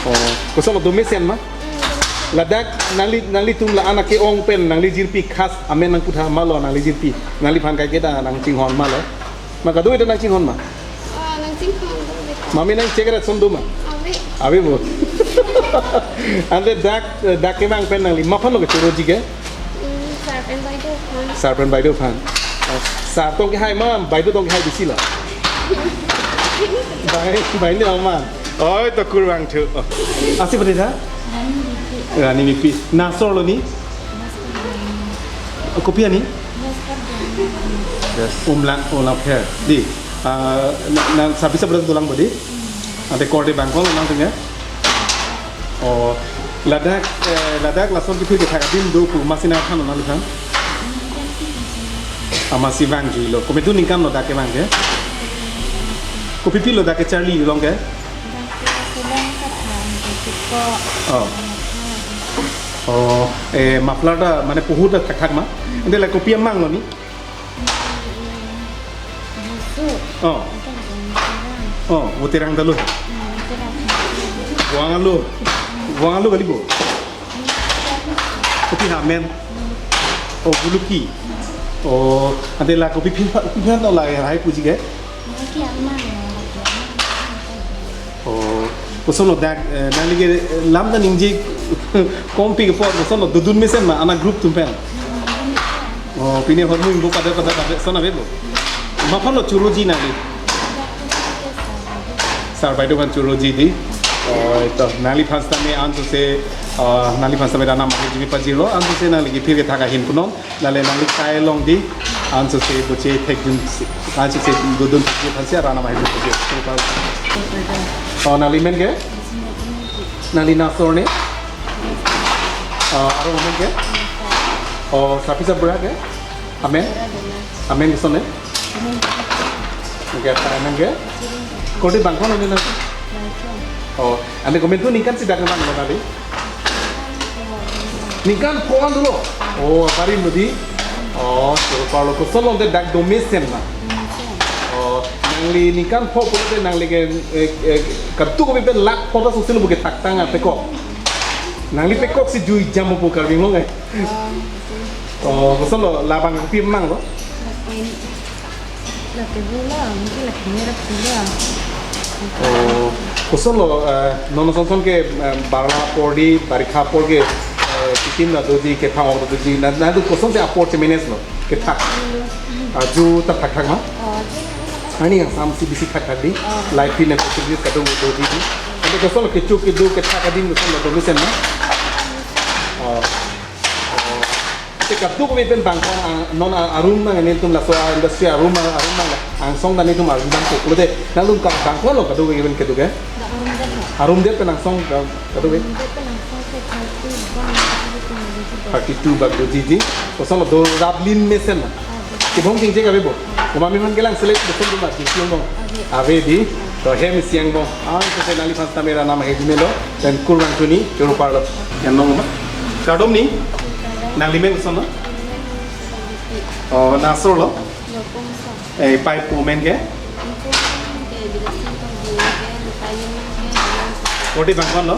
Oh, kosonlo domesen ma? Hmm, domesen. Ladak nangli, nanglitum la-an ake-ong pen nangli jirpi khas amen nangputha ma lo, nangli jirpi. Nangliphan kaiketa nangchinghon ma lo. Ma kado-an ta nangchinghon ma? Ah, nangchinghon do beta. Mami nangchek ra son do ma? Ave. Ave bo. Ante dak, eh, dak kevang pen nangli maphan lo kechoroji ke? Hmm, sir pen baido aphan. Sir pen baido aphan. Oh, sir tong kehai ma, baido tong kehai bisi lo? Bai, bai ni ma. Oi, to kurvangthu. Oh. Ase pade tha? Rani Beypi. Nasor lo ni? Kopi ani? Yes. Umlang, umlang pher. Di. Ah, na, na, sabi sabra dolang bo di? Ante korte abang ko lang tengah. Oh, ladak, eh, ladak lason kephir kethak adim do pu masi nangthan lo nangli than? Amatsi vangjuilo. Kometu ningkan lo dak kevang ke? Kopipilo dak kecharli long ke? Oh. Oh, eh, muffler ta mane puhu ta thakthak ma? Ante la kopi amang lo ni? Busu. Oh. Buterang. Oh, buterang ta lo. Buterang. Buang alo. Buang alo kali bo. Kopi ha amen. Oh, buluki. Oh, ante la kopipin pha, kopipin pha lo lahai puji ke? Buluki amang. Oh, kosonlo dak, eh, nangli ke, eh, lam ta ningje kompi ke apot, kosonlo dodun mesen ma, ana group atum pen. Oh, pine hormu ingbo pada pada pada son ave bo. Maphan lo choroji nangli? Sir baido aphan choroji di. Oh, to nangliphan sitame ansose, ah, nangliphan sitame rana mahejimi pajirlo, ansose nangli kephir kethak ahin punon. Lale nangli kai long di, ansose boche thekdun si, ansose dodun thekdun aphansi arana mahejimi pajir. Oh, nangli men ke? Nangli Nasor ne? Oh, aro men ke? Oh, sapi sabra ke? Amen? Amen koson ne? Oke, apa amen ke? Korte abang ko-an ne nang? Oh, ante kometu ningkan si dak kevang lo tadi? Ningkan pho-an dolo. Oh, bari mudi. Oh, choro parlo, kosonlo ante dak domesen ma? Oh, nangli ningkan pho pulote nangli ke, eh, eh, kadokave pen lakh pho ta sosilo bu kethak tang apekok. Nangli pekok si jui jam pu Karbi Anglong eh. Oh, kosonlo labang pi mang lo? Lake bula, mungkin lake merah bula. Oh, kosonlo, eh, non ason ason ke, eh, barla apor di, barikha apor ke, eh, kitim la doji, kethang ok doji, na, na tu kosonsi apor che manage lo, kethak. Aju ta thakthak ma? Oh, aju. Arni kangsam si bisi thakthak di, oh. Light pin ne positive kadung doji di. Ante kosonlo kecho kedo kethak adim kosonlo domesen ma? Oh. Oh. Te kadokave pen bang ko-an, ah, non, ah, arum nang netum laso, ah, industry arum, ah, arum nang angsong ta netum arum dam ko pulote nangtum ka bang ko-an lo kadokave pen kedo ke? Arum det lo. Arum det pen angsong ka, kadokave? Arum det pen angsong ke thirty-one, thirty-two. Thirty-two bak doji di. Kosonlo dorap lim mesen ma? Kebong chingchek ave bo. Komat amen aphan kelang select betul tu ma di siang bong. Ave di. To hem siang bong. Ah, to nangliphan sitame rana mahejimelo. Pen kurvangthu ni choro parlo. Yan long ma? Kardom ni? Nangli men koson ma? Oh, Nasor lo? Eh, pai pu men ke? Korte abang ko-an lo?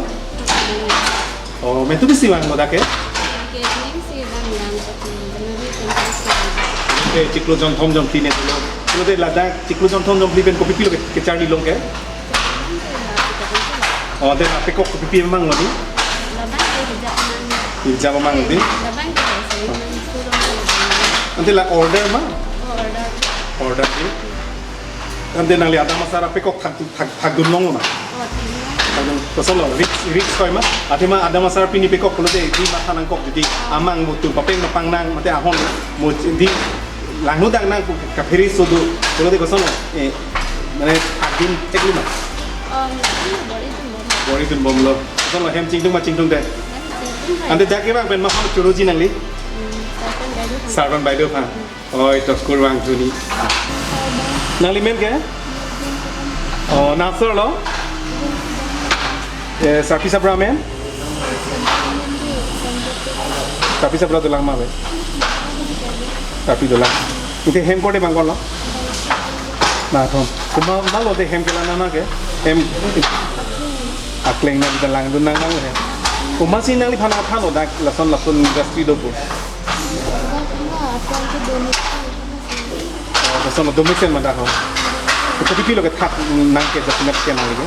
Oh, men tu bisi vanglo dak ke? Ke ning si dam yang tapi benar ni tengah si. Ke chiklo jonthom jonphli ne lo. Pulote ladak chiklo jonthom jonphli pen kopipilo ke, kecharli long ke? Oh, ante la pekok kopipi amang lo di? Labang ke hijab amang. Hijab amang di? Labang ke hijab amang. Ante la order ma? Oh, order. Order di? Ante nangli adam asar apekok thak, thak, thakdun long ma? Oh, thakdun. Thakdun. Kosonlo, risk, risk hoi ma? Athema adam asar pini pekok pulote di matha nangkok di. Amang mo tu papeng mapang nang, mate ahon mo di langno dak nang pu kaphere so do. Pulote kosonlo, eh, mane thak, Theklo ma? Um, bor-idun bomlo. Kosonlo, hem chingthung ma chingthungte? Ante dak kevang pen ma aphan choroji nangli? Sarpan Baideo aphan. Oi, to kurvangthu ni. Nangli men ke? Oh, Nasor lo? Eh, sarpi sabra men? Sarpi sabra dolang ma be? Sarpi dolang. Ante hem korte bang konlo? Bangkethom. Komat ma lote hem kelang nang ke? Hem akleng nang dolang dun nang nang he. Komatsi nangliphan aphan lo dak lason lason industry dopo? Oh, kosonlo, dome sen ma dak ho? Kopipilo kethak nang ke jasemet ke nangli ke?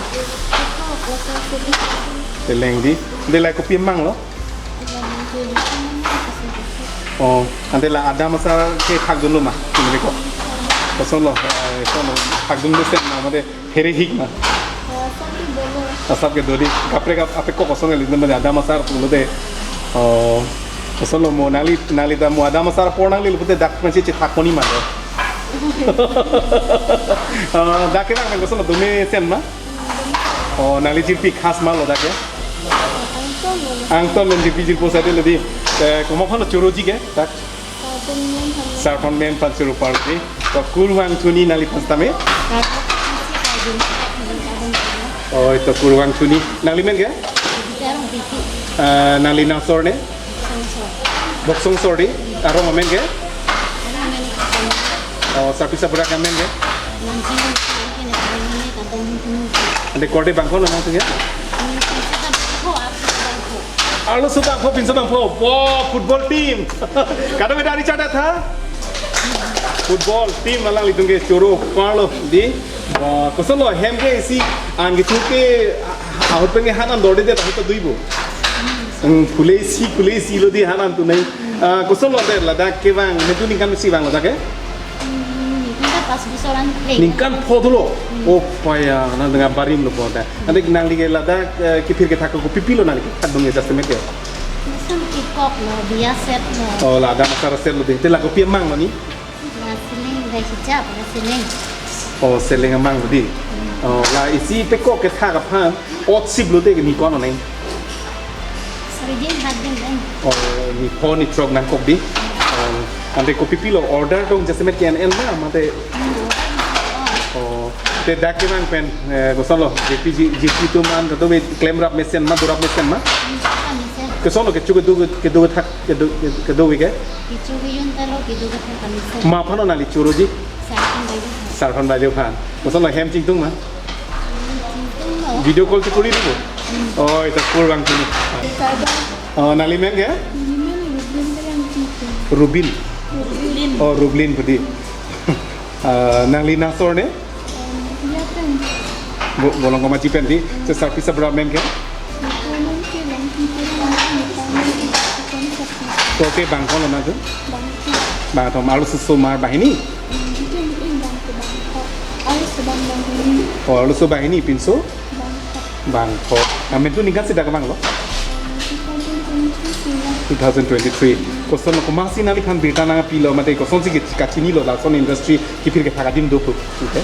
Seleng di. Ante la kopi amang lo? Oh, ante la Adam Asar kethakdunlo ma? Kini ko. Kosonlo, eh, kosonlo. Thakdun mesen ma mate phere hik ma? Asap kedo di. Kaprek ap-, apekok kosong eli mate Adam Asar pulote. Oh, kosonlo mo nangli, nangli ta mo Adam Asar apor nangli lo pute dak pensi chethak pon-i ma do. Ah, dak kevang kosonlo, dome sen ma? Oh, nangli jirpi khas ma lo dak ke? Angton lo. Angton lo jirpi jirpo sade lo di. Eh, komat aphan lo choroji ke? Dak? Sarpan men aphan choro parlo di. To kurvangthu ni nangliphan sitame. Oi, to kurvangthu ni. Nangli men ke? Ah, nangli Nasor ne? Boksong Sor di. Arong amen ke? Oh, sarpi sabra amen ke? Ante korte bang konlo nangtum ke? Arloso bangpho, pinso bangpho. Wow, football team. Kadokave dari chada tha? Football team alanglitum ke choro parlo di. Wow, kosonlo hem ke isi an kecho ke, ah, ahut pen ke han an dorde det ahut ta dui bo. Hmm, khule isi, khule isi lo di han an tu nai. Ah, kosonlo te ladak kevang, netum ningkan isi vanglo dak ke? Hmm, ningkan pas bosor an le. Ningkan pho dolo. Hmm. Oh, paya, nang dengan barim lo pon ta. Ante nangli ke ladak, eh, kephir kethak kopipilo nangli kethakdun ke jasemet ke? Lason pekok lo, biya set lo. Oh, la Adam Asar set lo di. Te la kopi amang lo ni? La seleng, la hijab, la seleng. Oh, seleng amang lo di. Oh, la isi pekok kethak aphan, otsip lote ke ni ko-an lo nang? Sari din, hat din, din. Oh, ni pho ni throk nangkok di. Oh, ante kopipilo order dong jasemet ke en en ma, mate. Hmm, oh. Oh, te dak kevang pen, eh, kosonlo, J P G, J P atum an, kadokave klemrap mesen ma, dorap mesen ma? Hmm, dorap mesen. Kosonlo kecho kedo, kedo thak, kedo, kedo ke? Kecho kejun ta lo, kedo kethak mesen. Ma aphan lo nangli choroji? Sarpan Baideo aphan. Sarpan Baideo aphan. Kosonlo hem chingthung ma? Hmm, chingthung lo. Video call chekori di bo? Hmm. Oi, to kurvangthu ni. Bye bye. Oh, nangli men ke? Neli men Rubin Terang Chingthung. Rubin. Rubin. Oh, Rubin pudi. Ah, nangli Nasor ne? Em, ya pen. Bo-, bolong komatji pen di. Se sarpi sabra men ke? Sarpi men ke lang kita lang kita men ke kita kon sarpi. To ke bang konlo nangtum? Bangkethom. Bangkethom, arloso osomar banghini? Em, kita mungkin bangkethom, bangkethom. Arloso bang banghini. Oh, arloso banghini, pinso? Bangkethom. Bangkethom. Nangtum ningkan isi dak vanglo? Two thousand twenty-three. Kosonlo, komatsi nangliphan birta nangpilo, mate kosonsi ke kachinilo lason industry kephir kethak adim dopo? Okay.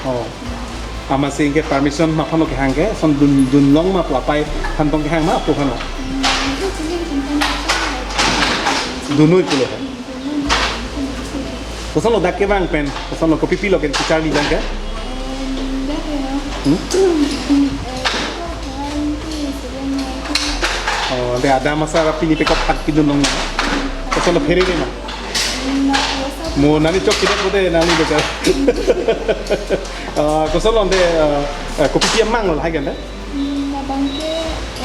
Oh. Amatsi ke permission ma aphan lo kehang ke, son dun, dunlong ma pu apai aphan tong kehang ma apo aphan lo? Dunoi pulo. Kosonlo dak kevang pen, kosonlo kopipilo ke kecharli jang ke? Hmm? Oh, de Adam Asar pini pekok thak pidun long. Kosonlo phere ne ma? Mo nangli chok kidak pute nangli beka. Ah, kosonlo de, ah, ah, kopi amang lo hai kan de? Hmm, labang ke,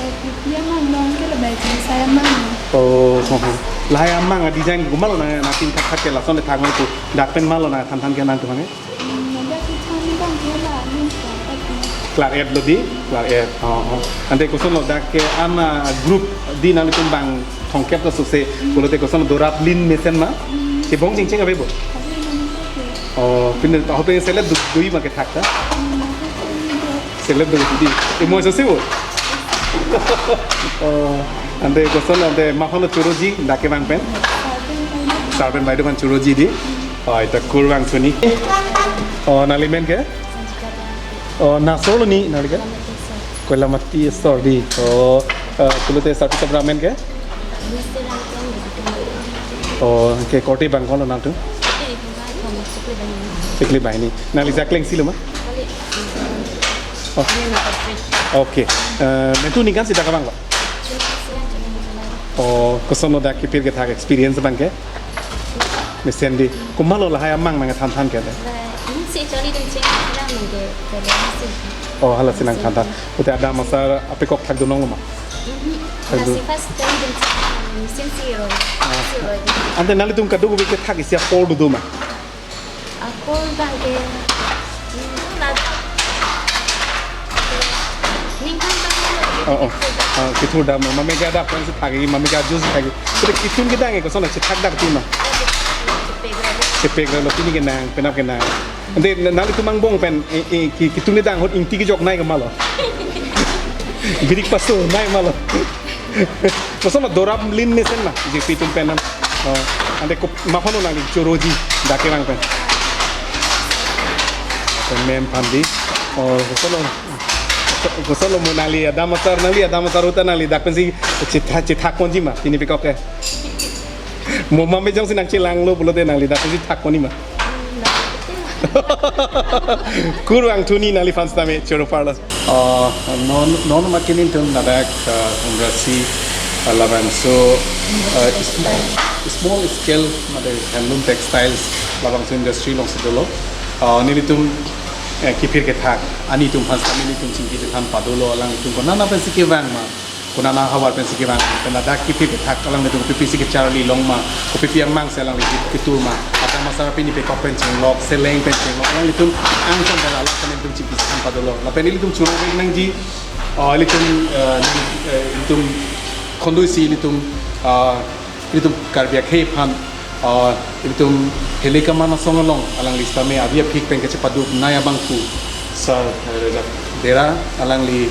eh, kopi amang lo, ke labang ke saya amang lo. Oh, ho, ho. Lahai amang a design komatlo nang, nangpin thakthak ke lason de thang tu. Dak pen malo nangthan than ke nangtum ke? Hmm, dak ke than ni bang ke la, ni sa, tak ni. Claret lo di, claret. Oh, oh. Ante kosonlo dak ke ana group di nangtum bang thomkep ta suse, pulote kosonlo dorap lin mesen ma? Hmm. Chebong chingcheng ave bo? Ave, nang ave. Oh, pine ta hope selep du, dui ma kethak ta? Hmm, ave, ave. Selep do di. Imo so sibo. Oh, ante kosonlo ante ma aphan lo choroji dak kevang pen? Sarpan Baideo. Sarpan Baideo aphan choroji di. Oi, ta kurvangthu ni. Oh, nangli men ke? Oh, na asor lo ni, nangli ke? Koilamati asor di. Oh, eh, pulote sarpi sabra men ke? Oh, ke korte abang ko-an lo nangtum? Chikli banghini. Nangli jakleng isi lo ma? Oh. Okay. Eh, mentu ningkan si dak abang ba? Oh, koson lo dak kephir kethak experience abang ke? Mesen di. Komatlo lahai amang nangthan than ke? Ini si charli dun cheng nang ke, ke si. Oh, hala si nangthan than. Pulote adam asar apekok thakdun long lo ma? Mhm. Thakdun. Hala si first time dun cheng, mesen si roi. Ah. Si roi. Ante nanglitum kadokave kethak isi apor do do ma? Apor abang ke, hmm, la. Ningkan abang lo. Oh, oh. Ah, kethur dam, mame ke adap kan si thagi, mame ke ajut si thagi. Pulote kethun kedang ke koson si thak dak ti ma? Chepek lo. Chepek lo, pini kenang, penap kenang. Ante nanglitum angbong pen, eh, eh, ke-, kethun kedang ahut ingti kejok nai ke ma lo? Birik paso nai ma lo? Koson lo dorap lin mesen ma, J P atum pen an. Oh, ante ko ma aphan lo nangli choroji, dak kevang pen? Pen men aphan di. Oh, koson lo, koson lo mo nangli adam asar, nangli adam asar ahut ta nangli dak pensi chethak, chethak ponji ma, pini pekok ke? Mo mame jongsi nangchelang lo pulote nangli dak pensi thak pon ni ma? Kurvangthu ni nangliphan sitame choro parlo. Ah, non, non makin intum ladak, ah, Umrasi, ah, labangso, ah, small, small scale, mate handloom textiles, labangso industry alongsi dolo. Ah, nelitum, eh, kephir kethak arni atum aphan sitame nelitum chingki chethan padolo, alanglitum konat pensi kevang ma, konat ahavar pensi kevang, pen ladak kephir kethak alanglitum kopipisi kecharli long ma, kopipi amang si alangli ketur ma, adam asar pini pekok pen chenglok, seleng pen chenglok, alanglitum angton pen alanglitum chingki chethan padolo. Lapen ilitum chunang nangji, oh, ilitum, eh, nang, eh, ilitum khondoi si ilitum, ah, ilitum Karbi akhei aphan, ah, ilitum Helekama asong along alangli sitame avi aphik pen kachepaduk nai abang pu Sir, eh, Rajak Dera, alangli,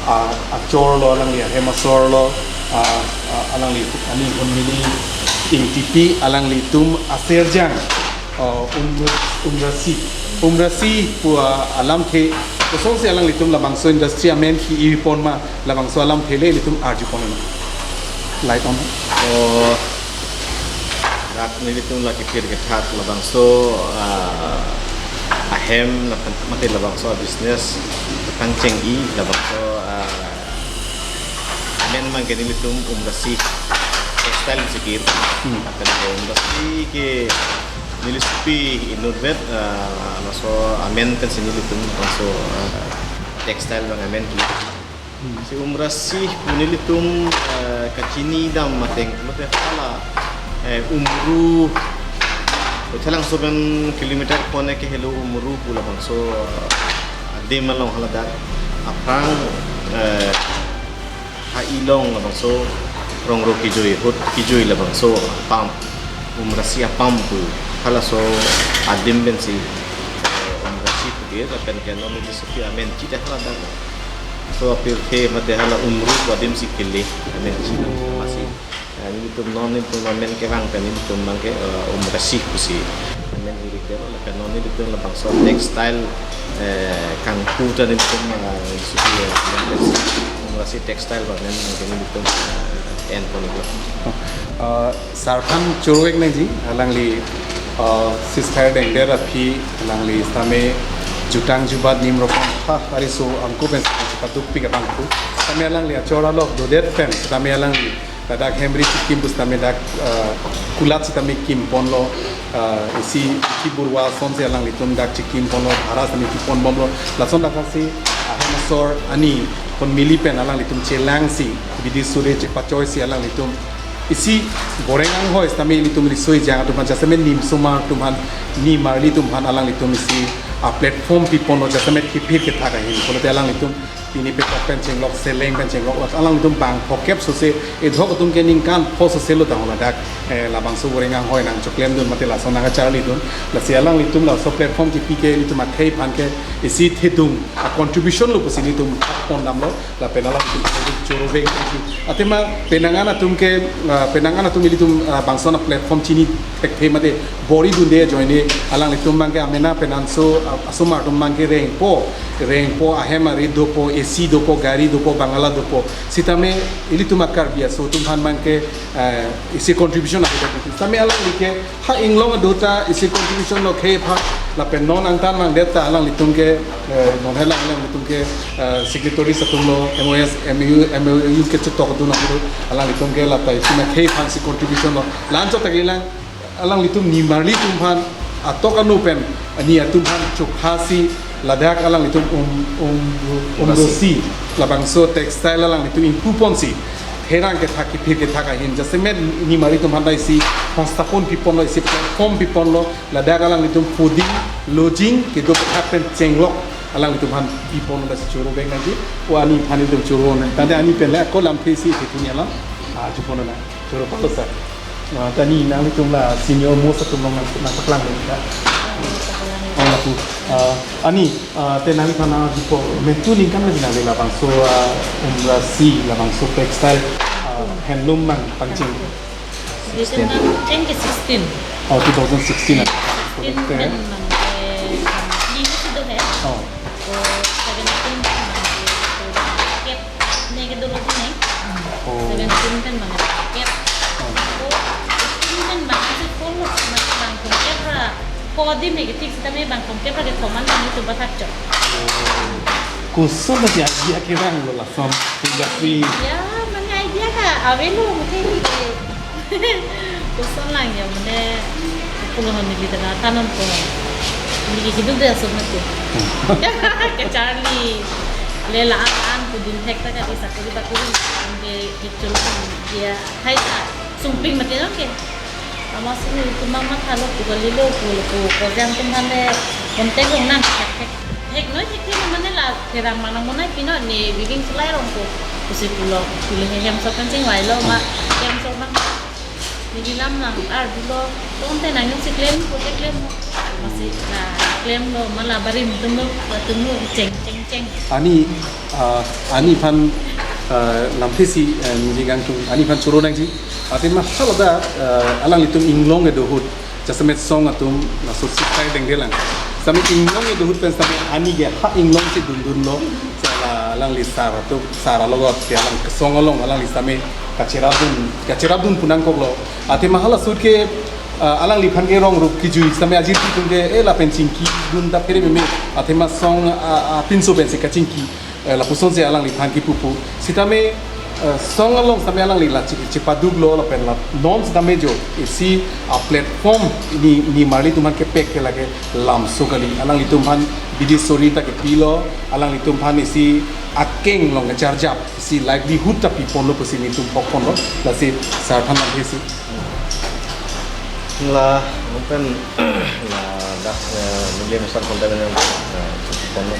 ah, achor lo, alangli ahem asor lo, ah, ah, alangli ani hon mili ingtipi, alanglitum aserjang, ah, um, Umrasi, Umrasi pu, ah, alamthe, kosonsi alanglitum labangso industry amen ki-i pon ma, labangso alamthe le ilitum arju pon ma. Light on. Oh, dak nelitum la kephir kethak labangso, ah, ahem lapen mate labangso business tang cheng-i labangso, ah, amen abang ke nelitum Umrasi textile sikir. Hmm. Lapen Umrasi ke neli supi inutvet, ah, laso amen pensi nelitum laso, ah, textile abang amen ki. Hmm. Si Umrasi pu nelitum, eh, kachini dam ateng mate hala, eh, Umru, Thalangso pen kilometer kone ke helo Umru pu labangso, eh, adim along haladak aphrang, eh, ha-i along labangso rongro kejui ahut kejui labangso apam, Umrasi apam pu halaso adim pensi, eh, Umrasi pu ke lapen ke non nelitum supi amen chita haladak. So apirthe mate hala Umru pu adim si kele, amen chita masi. Eh, nelitum non nelitum amen kevang pen nelitum abang ke, eh, Umrasi pusi amen iri dero lapen non nelitum labangso textile, eh, kangpu ta nelitum, eh, supi, eh, Umrasi textile abang amen nelitum, eh, en pon iklo. Eh, sir aphan choro-ik nangji, alangli, eh, ceasefire dengdet aphi, alangli sitame jutang jubat nim rokom ha ariso angko pen padukpik abang pu. Sitame alangli achor along dodet pen sitame alangli ladak hemri chikim pu sitame dak, eh, kulat sitame kim ponlo, eh, isi isi burwa asonsi alanglitum dak chikim ponlo, bhara sitame kim pon bomlo. Lason dak si ahem asor ani kon mili pen alanglitum chelangsi bidi sure chepachoi si alanglitum isi boreng anghoi sitame ilitum riso ejang atum aphan jasemet nim osomar atum aphan, nim arli atum aphan alanglitum isi a-platform pi ponlo jasemet kephir kethak ahin. Pulote alanglitum Pini pekok pen chenglok, seleng pen chenglok, alanglitum bang phokep sose, edhok atum ke ningkan pho sose lo tang ladak, eh, labangso voreng anghoi nangchoklemdun mate lason nangkacharlidun. Lasi alanglitum laso platform kipi ke ilitum akhei aphan ke isi thedung a contribution lo pusi nelitum pondamlo, lapen alanglitum choro vek. Athema penang-an atum ke, ah, penang-an atum ilitum, ah, bangso a platform chini thekthe mate bor-idunde ajoine alanglitum abang ke amena penanso, ah, asomar atum abang ke rengpo, rengpo, ahem arit dopo, A C dopo, gari dopo, bangala dopo. Sitame ilitum a Karbi aso atum aphan abang ke, eh, isi contribution avedetji. Sitame alangli ke ha inglong aduta isi contribution lo khei aphan, lapen non angtan vangdet ta alanglitum ke, eh, non helang alanglitum ke, eh, signatories atum lo, M O S, M O U, M O U ke chetok dun atum alanglitum ke lata isi akhei aphan si contribution lo. La-anchot ta kelang, alanglitum nimarli atum aphan atok anu pen, ani atum aphan chokhasi ladak alanglitum um, um, Umrasi. Umrasi, labangso textile alanglitum ingpuponsi, therang kethak, kiphir kethak ahin, jasemet nimarli atum aphan ta isi hostapon piponlo, isi platform piponlo, ladak alanglitum fooding, lodging, kedo kethak pen chenglok alanglitum aphan piponlo, lasi choro vek nangji. O ani aphan ilitum choro nang. Tangte ani pen le ako lamthe isi ithini alam, ah, choro nang. Choro palo sir. Ah, ta ni nanglitum la senior most atum along nang, nangpaklang nang ta. Oh, lapu. Ah, ani, ah, te nangliphan nangjipo, mentu ningkan lagi nangli labangso, ah, Umrasi, labangso textile, ah, handloom nangpangcheng. Sixteen. Ten ke sixteen. Oh, two thousand sixteen. Sixteen pen mangke, ah, ini sudah ya. Oh. Oh, seventeen pen mangke, oh, kep. Ne ke dolo di ne. Oh. Seventeen pen mangke kep. Oh. Oh, eighteen pen mangke si phone lo, mangke bang kong kep ra. Ko di ne ke thik sitame bang kong kep ra ke koman ne tuba thak chok. Oh. Koson ta si idea kevanglo lason industry. Ya, mane idea ke avelo mungkin ke. Koson lang ya, mane pulo hon neli tena tanon ko. Neli ke hidup dia semua tu. Kacharli. Le la-an la-an kudun thek ta kali sakuri bakuri. Neli ke chulong dia. Hai ta. Sumping mati no ke. Ama sini itu mama thalo pu kali lo pu lo pu. Ko jam tum hande kontek long nang thek thek. Thek noi thek thek mane la therang manang monai pino ne bibing sulai rong ko. Pusi pulo. Pulo he hem so kan chingvai lo ma. Hem so bang. Neli lam nang arjulo, tongte nang yung si klem, kote klem mo. Masi na klemlo, mala barim tumlo, tumlo, cheng, cheng, cheng. Ani, ah, ani aphan, ah, lamthe si, eh, ningje kangtung, ani aphan choro nangji. Athema hala ta, ah, alanglitum inglong kedo ahut, jasemet song atum, laso si kai dengdelang. Sitame inglong kedo ahut pen sitame ani ke ha inglong si dundunlo, sala alangli sar atum, sar alogot, si alang kesong along, alangli sitame kacherapdun, kacherapdun pu nangkoklo. Athema hala ahut ke, ah, alangliphan ke rong rup kejui sitame ajir atum ke, eh, lapen chingkidun ta phere meme. Athema song, ah, ah, pinso pensi kachingki, eh, lapusonsi alangliphan kipu pu. Sitame, eh, song along sitame alangli la chi-, chipaduklo lapen la non sitame jo isi, ah, platform ni, nimarli atum aphan kepek ke lake lamso kali. Alanglitum aphan bidi sori ta kepilo, alanglitum aphan isi akeng along kacharjap. Si livelihood ta piponlo pusi nelitum phokponlo, lasi sar aphan lamthe si. La, lapen, ladak, eh, neli mesen konten yang, eh, ponlo.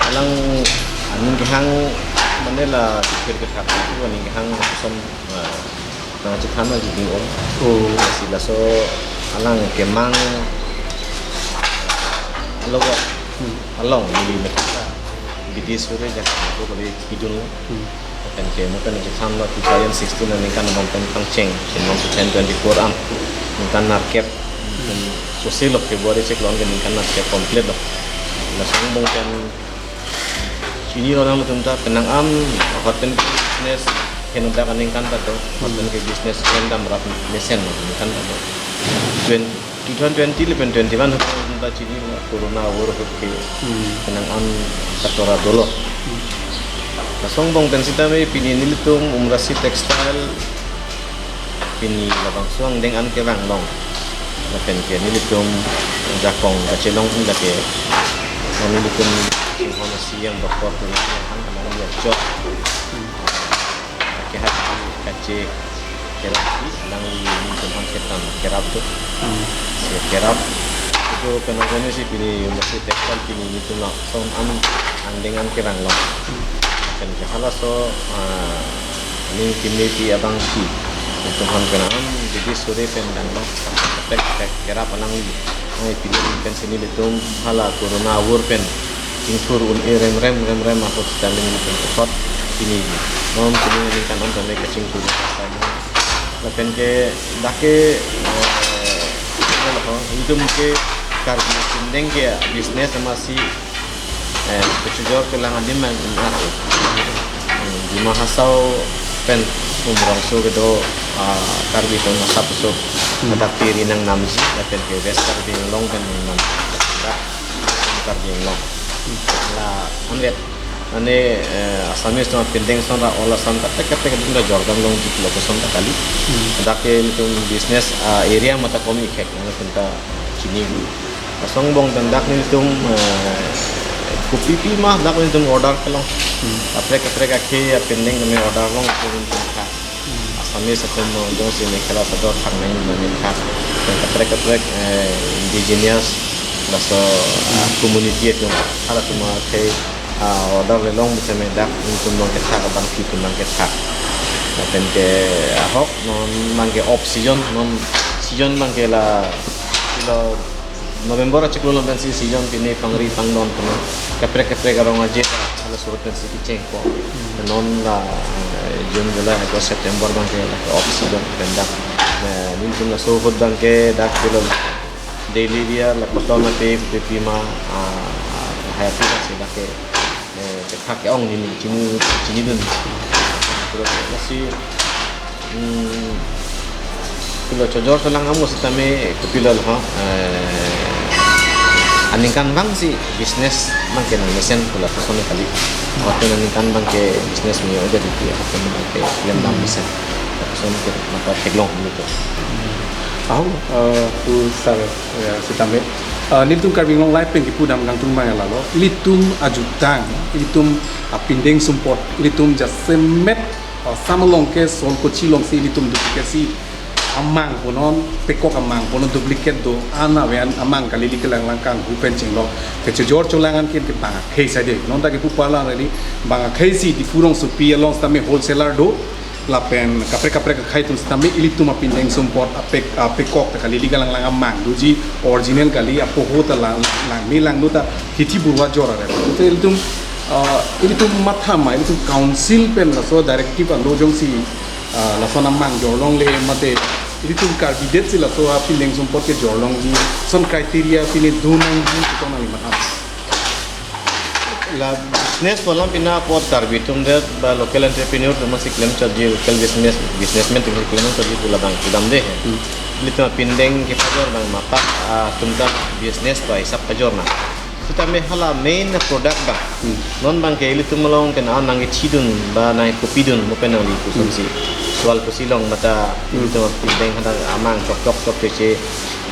Alang aning kehang mane la kir kethak itu aning kehang som, eh, nangchethan nangji ding ong. Oh. Si laso alang kemang alogot Hmm. along neli mekha bidi sore jak itu kali hidun. Hmm. Pen ke mo pen chethan lo two thousand sixteen aningkan abang pen pangcheng, chenglong two thousand twenty-four an. Ningkan nerkep. Pen sose lo February cheklong ke ningkan nerkep complete lo. Lason angbong pen chinilo nanglitum ta penang an hotel business henodak aningkan ta do. Hotel ke business rendam rap mesen lo ningkan ta do. Twen-, two thousand twenty lapen twenty-one ahut ta chinilo corona awor ahut ke Hmm. penang an katora dolo. Hmm. Lason angbong pen sitame pini nelitum Umrasi Textile pini labangso angdeng an kevang long. Lapen ke nelitum jakong kachelong inda ke nelitum singhon asi yang doktor tu yang han kamang ya chok. Hmm. Ke hati kache kerap di nang nelitum han ketam kerap tu. Hmm. Si kerap. So, penang kami si pini, masi textile pini nelitum lason an, andeng an kevang lo. Pen ke halaso, ah, ning kimi pi abang si. Nelitum han penang an, jadi sore pen dang lo. Pek, pek, kerap alangli. Ai, pini pen si nelitum hala corona awor pen. Chingthur un-e rem rem rem rem ahut sitame nelitum kethot pini. Non pini ningkan an tame kachingthur. Lapen ke dak ke, eh, nelitum ke Karbi pindeng ke business amatsi, eh, kechojor kelang adim mang, ah, hmm, Dima Hasao pen Umrongso kedo, ah, Karbi atum asap so, hmm, dak piri nang namji, lapen ke West Karbi Anglong pen nang nam, dak Karbi Anglong. La, anvet. Mane, eh, Assamese atum pindeng ason ra all Assam kaprek kaprek adim ra jordam longji pulo koson ta kali. Hmm. Dak ke nelitum business, ah, area mata komi khek, mane penta chini gu. Asong bong dan dak nelitum, eh, kopi pi ma dak nelitum order kelong. Hmm. Kaprek kaprek akhei apindeng kami order long nelitum kha. Assamese atum jongsi mekhela chador thang nai mane thak. Pen kaprek kaprek, eh, indigenous, laso, ah, community atum, halatum akhei, ah, order le long bisa me dak, nelitum long kethak, abang si atum long kethak. Lapen ke ahok, non abang ke off season, non season abang ke la, kilo November achiklo lo pensi season pini pangri pangdon pini kaprek kaprek arong aje hala surut pensi kecheng po. Non la, eh, June, July, August, September abang ke la off season pen dak. Eh, nelitum laso ahut abang ke dak kilo daily wear la cotton ape kopi pi ma, ah, ah, hai ape si dak ke. Eh, kethak ke-ong neli chini, chinidun. Terus lasi, hmm, pilo chojor cholang amo sitame kopilo ho, eh, aningkan abang si business abang ke nang mesen pula koson kali. Waktu aningkan abang ke business ni udah di dia, koson abang ke klem dam mesen. Koson ke mata theklong gitu. Aho, eh, pu sar, eh, sitame. Eh, nelitum Karbi Anglong Live pen kipudam kangtung abang lalo. Ilitum ajutang, ilitum apindeng sumpot, ilitum jasemet, eh, Assam along ke Songkochi along si ilitum duplicate si amang punon, pekok amang punon duplicate do, an aven amang kali liki lang lang kanghu pen chinglo. Kechojor cholang an ke bang akhei saide. Non ta kipu pala redi bang akhei si Diphu rongsopi along sitame wholesaler do. Lapen kaprek kaprek akhei atum sitame ilitum apindeng sumpot apek, apekok ta kali liki lang lang amang doji original kali apoho ta lang, langme langno ta hithi burwa jor are. Te ilitum, ah, ilitum matha ma, ilitum council pen laso directive alo jongsi, ah, lason amang jorlongle mate ilitum Karbi det si laso apindeng sumpot ke jorlongji, lason criteria pine do nangji, kosonsi nangli matha? La business alam pina apot Karbi atum det ba local entrepreneur atum si klemchotji, local business, businessman atum si klemchotji pu labang kedam de he. Hmm. Ilitum apindeng kepajor abang mapak, ah, atum ta business ta isap pajor na. Sitame hala main product abang. Hmm. Non abang ke ilitum along pen an nangkechidun ba nangkopidun mo pen nangli koson si. Hmm. Sual kosi long mata, hmm, ilitum apindeng hadak amang chokchok chokche che.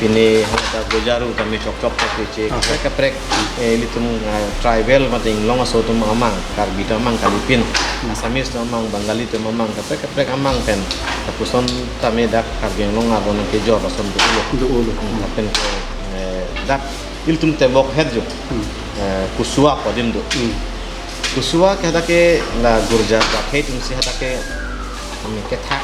Pine hadak gojaru tame chokchok chokche che. Ah. Kaprek kaprek, eh, ilitum, ah, tribal mate inglong aso atum amang, Karbi atum amang kalipin, hmm, Assamese atum amang, Bengali atum amang, kaprek kaprek amang pen. Lapuson tame dak Karbi Anglong arlo nangkejor ason do-olo. Do-olo. Hmm, lapen ke, eh, dak ilitum tebok het jo. Hmm. Eh, Kuswa pu adim do. Hmm. Kuswa ke hadak ke la gurja akhei atum si hadak ke kami kethak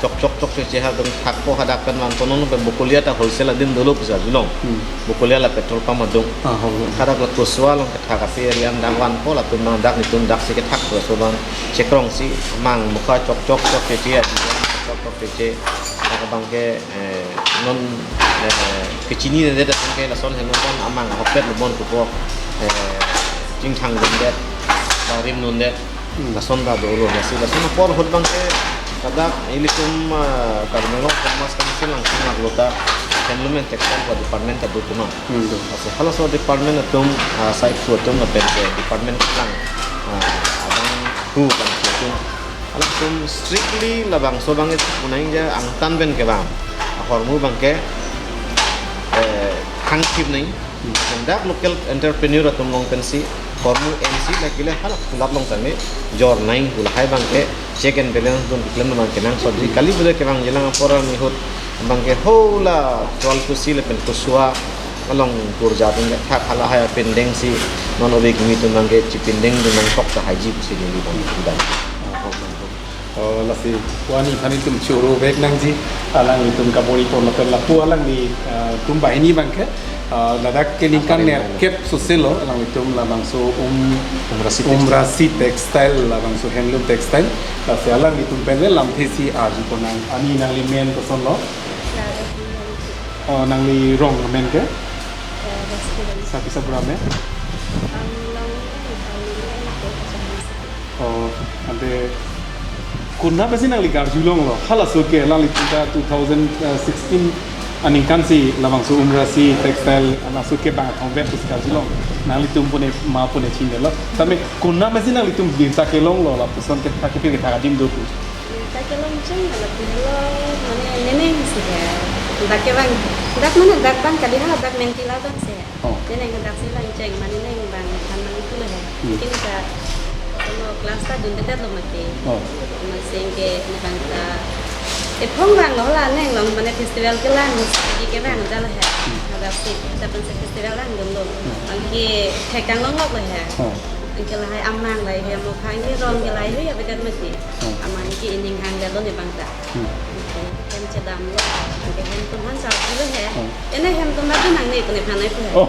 chokchok chokche che hadak thakpo, hadak pen vanpo, non pen Bokolia ta wholesale adim dolo pusi arjulong. Hmm. Bokolia la petrol pump adung. Ah, ho, ho. Hadak la Kuswa along kethak ase ri an dak vanpo, latum abang dak nelitum dak si kethak laso abang chekrong si amang mukha chokchok chokche che, chokchok chokche che. Dak abang ke, eh, non, eh, kechininedet atum ke lason henlo bon amang ahokpet lo bon pupo, eh, chingthang dundet, ba rim dundet, hmm, lason ta dolo, lasi lason apor ahut abang ke, hadak ilitum, ah, Karbi Anglong Autonomous Council along si nanglo ta handloom and textile pu department ta do kuma. Hmm, do. Lasi halaso department atum, ah, sai thu atum lapen ke department kelang, ah, abang thu abang atum. Halatum strictly labangso abang ke punai ja angtan pen kevang ahormu abang ke, eh, hangthip nai. Hmm. Dak local entrepreneur atum along pensi ahormu ensi lake le hala kulat along tame jor nai pu lahai abang ke check and balance dun keklem abang kenangsotji. Hmm. Kali bule kevangji lang apor arni ahut abang ke hala Sual Kusi lapen Kuswa along purja atum kethak halahai apindeng si non ove kimi atum abangke chipindeng dun nangkok tahai ji pusi neli bang dan. Oh, lasi pu-an aphan itum choro vek nangji, alanglitum kabor-i pon lapen lapu alangli, ah, atum banghini abangke, ah, ladak ke ningkan nerkep sose lo alanglitum labangso um, Umrasi Textile. Umrasi Textile, labangso handloom textile. Lasi alanglitum pen le lamthe si arju pon nang. Ani nangli men koson lo? Oh, nangli rong amen ke? Sati sabura amen? Oh, ante konat pensi nangli karjulong lo? Halaso ke, alanglitum ta two thousand sixteen aningkan si labangso Umrasi Textile halaso ke bang athong vet pusi karjulong. Nanglitum pune ma pune chinine lo. Tame konat pensi nanglitum birta kelong lo, lapuson kethak kepir kethak adim do pu? Birta kelong cheng lapu lo, mane nening si ya. Dak ke bang, dak mane dak bang kali ha, dak menti labang si ya. Oh. Nening dak si bang cheng, mane nening bang han mang itu lo ya. Hmm. Mungkin ka, kalau kelas ta dun dekat lo mati. Oh. Masing ke, ne bang ta, eh, phong bang lo la neng long, mane festival kelang, di kelang ja lo ya. Hmm. Ada si, kapan si festival lang dun lo. Hmm. Anke thekang longlok lo ya. Oh. Anke lahai amang lahai hem mo khang ke rong ke lahai hui avedet mati. Hmm. Amang ke ining hang lelo ne bang ta. Hmm. Hem chedam lo. Anke hem atum aphan charju lo he. Hmm. Ene hem atum adun nangne pu nephan nai pu he. Oh.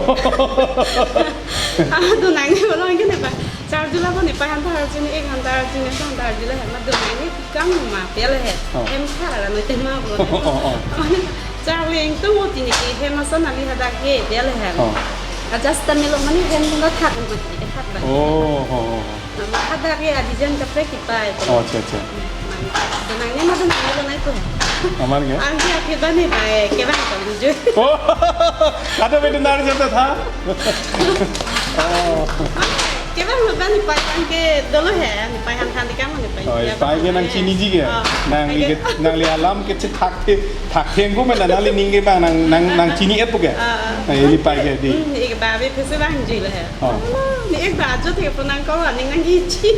Adun nangne pulo anke nephan charju lo, nepei aphan ta charju, ne-ek aphan ta charju, nephan ta charju lo he. Adun nangne pu kam ma pu lo he. Oh. Hem thar ra noi tema pulo. Oh, oh, oh. Charli ingtung oti ne ke hem ason ali hadak he pu lo he. Oh. Adjust ta melo mane hem atum ta thak mati, thak bang. Oh, oh, oh, oh. Mama hadak ke adijan kaprek kipai. Oh, acha, acha. Mama, donang ne ma donang ne donang ko. Aman ke? Anke akhir bani pai, kevang kam jujur. Oh, ada beda nari jam tha. Oh. Kevang lo bani pai anke dolo he, ne pai han than dikam ne pai. Oh, ya, pai ke nang chini ji ke? Oh, nangli pai ke, ke nangli alam ke chethak the, thak theng ko mena nangli ning ke bang nang, nang, nang chini et pu ke? Ah, ah. Eh, ne pai ke di. Hmm, ik ba be phese bang ji lo he. Oh. Oh, ne-ek ba ajo the pon nang ko aning nang gichi.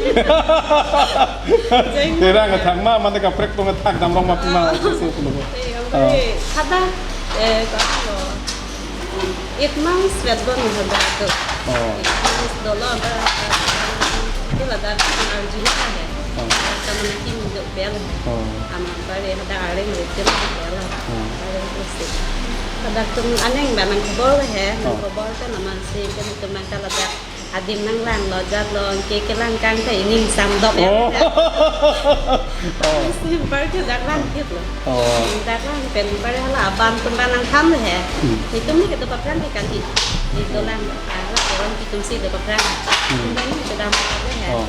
Jeng. Terang kathak ma, mane kaprek tong kathak damrong ma pima, oh, so kulo. Eh, oh, eh, hadak, eh, ko ano, eight months wet bon hadak to. Oh. Eight months dolo ba, itu ladak arju na he. Oh. Kamu nanti minggu bel. Oh. Ama pare hadak areng rutin bel. Oh. Areng rutin. Hadak atum aneng ba nang kobor he, nang, oh, kobor kan ama si kan atum nang kaladak. Adim nang lang lo jat lo, ke kelang kang ta ining samdok ya. Oh. Oh. Isi bar ke dak lang kit lo. Oh. Dak lang pen bar hala aban atum ba nang tham he. Hmm. Itum ni ke do papran ke kan i. Itu lang, ah, la orang itum si do papran. Hmm. Itum ni ke dam he. Oh.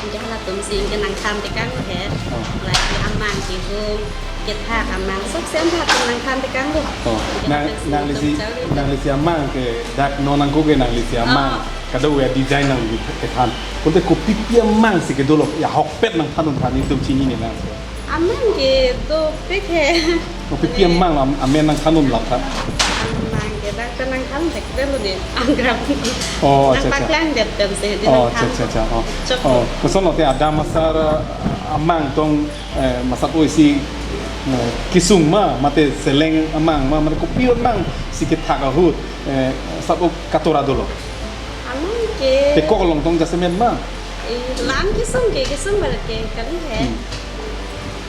Anke halatum si anke nang tham tekang he. Oh. Lahai amang kehung, kethak amang sok sem halatum nang tham tekang lo. Oh. Anke nang, halatum si nangli si, nangtum chau nangli si amang ke dak non nangkok ke nangli si amang. Oh. Kadokave design nangli kethan. Kote kopipi amang si kedo lo, ya ahokpet nang thandun than itum chinine nang. Amang ke dopik he. Oh, pipi amang am-, amen nang thandun lap tha. Amang ke dak ta nang thandun tek delo ne. Anggrap. Oh, nang acha, acha. Paklang det pen si, di, oh, nang acha, than. Acha, acha. Oh. Chok. Oh, koson lote adam asar, eh, amang tong, eh, masat oi si, eh, kesung ma, mate seleng amang ma, mate kopi amang si kethak ahut, eh, sat o katora dolo. Amang ke. Te kok along tong jasemet ma. Eh, lang kesung ke, kesung barat ke kali he. Hmm.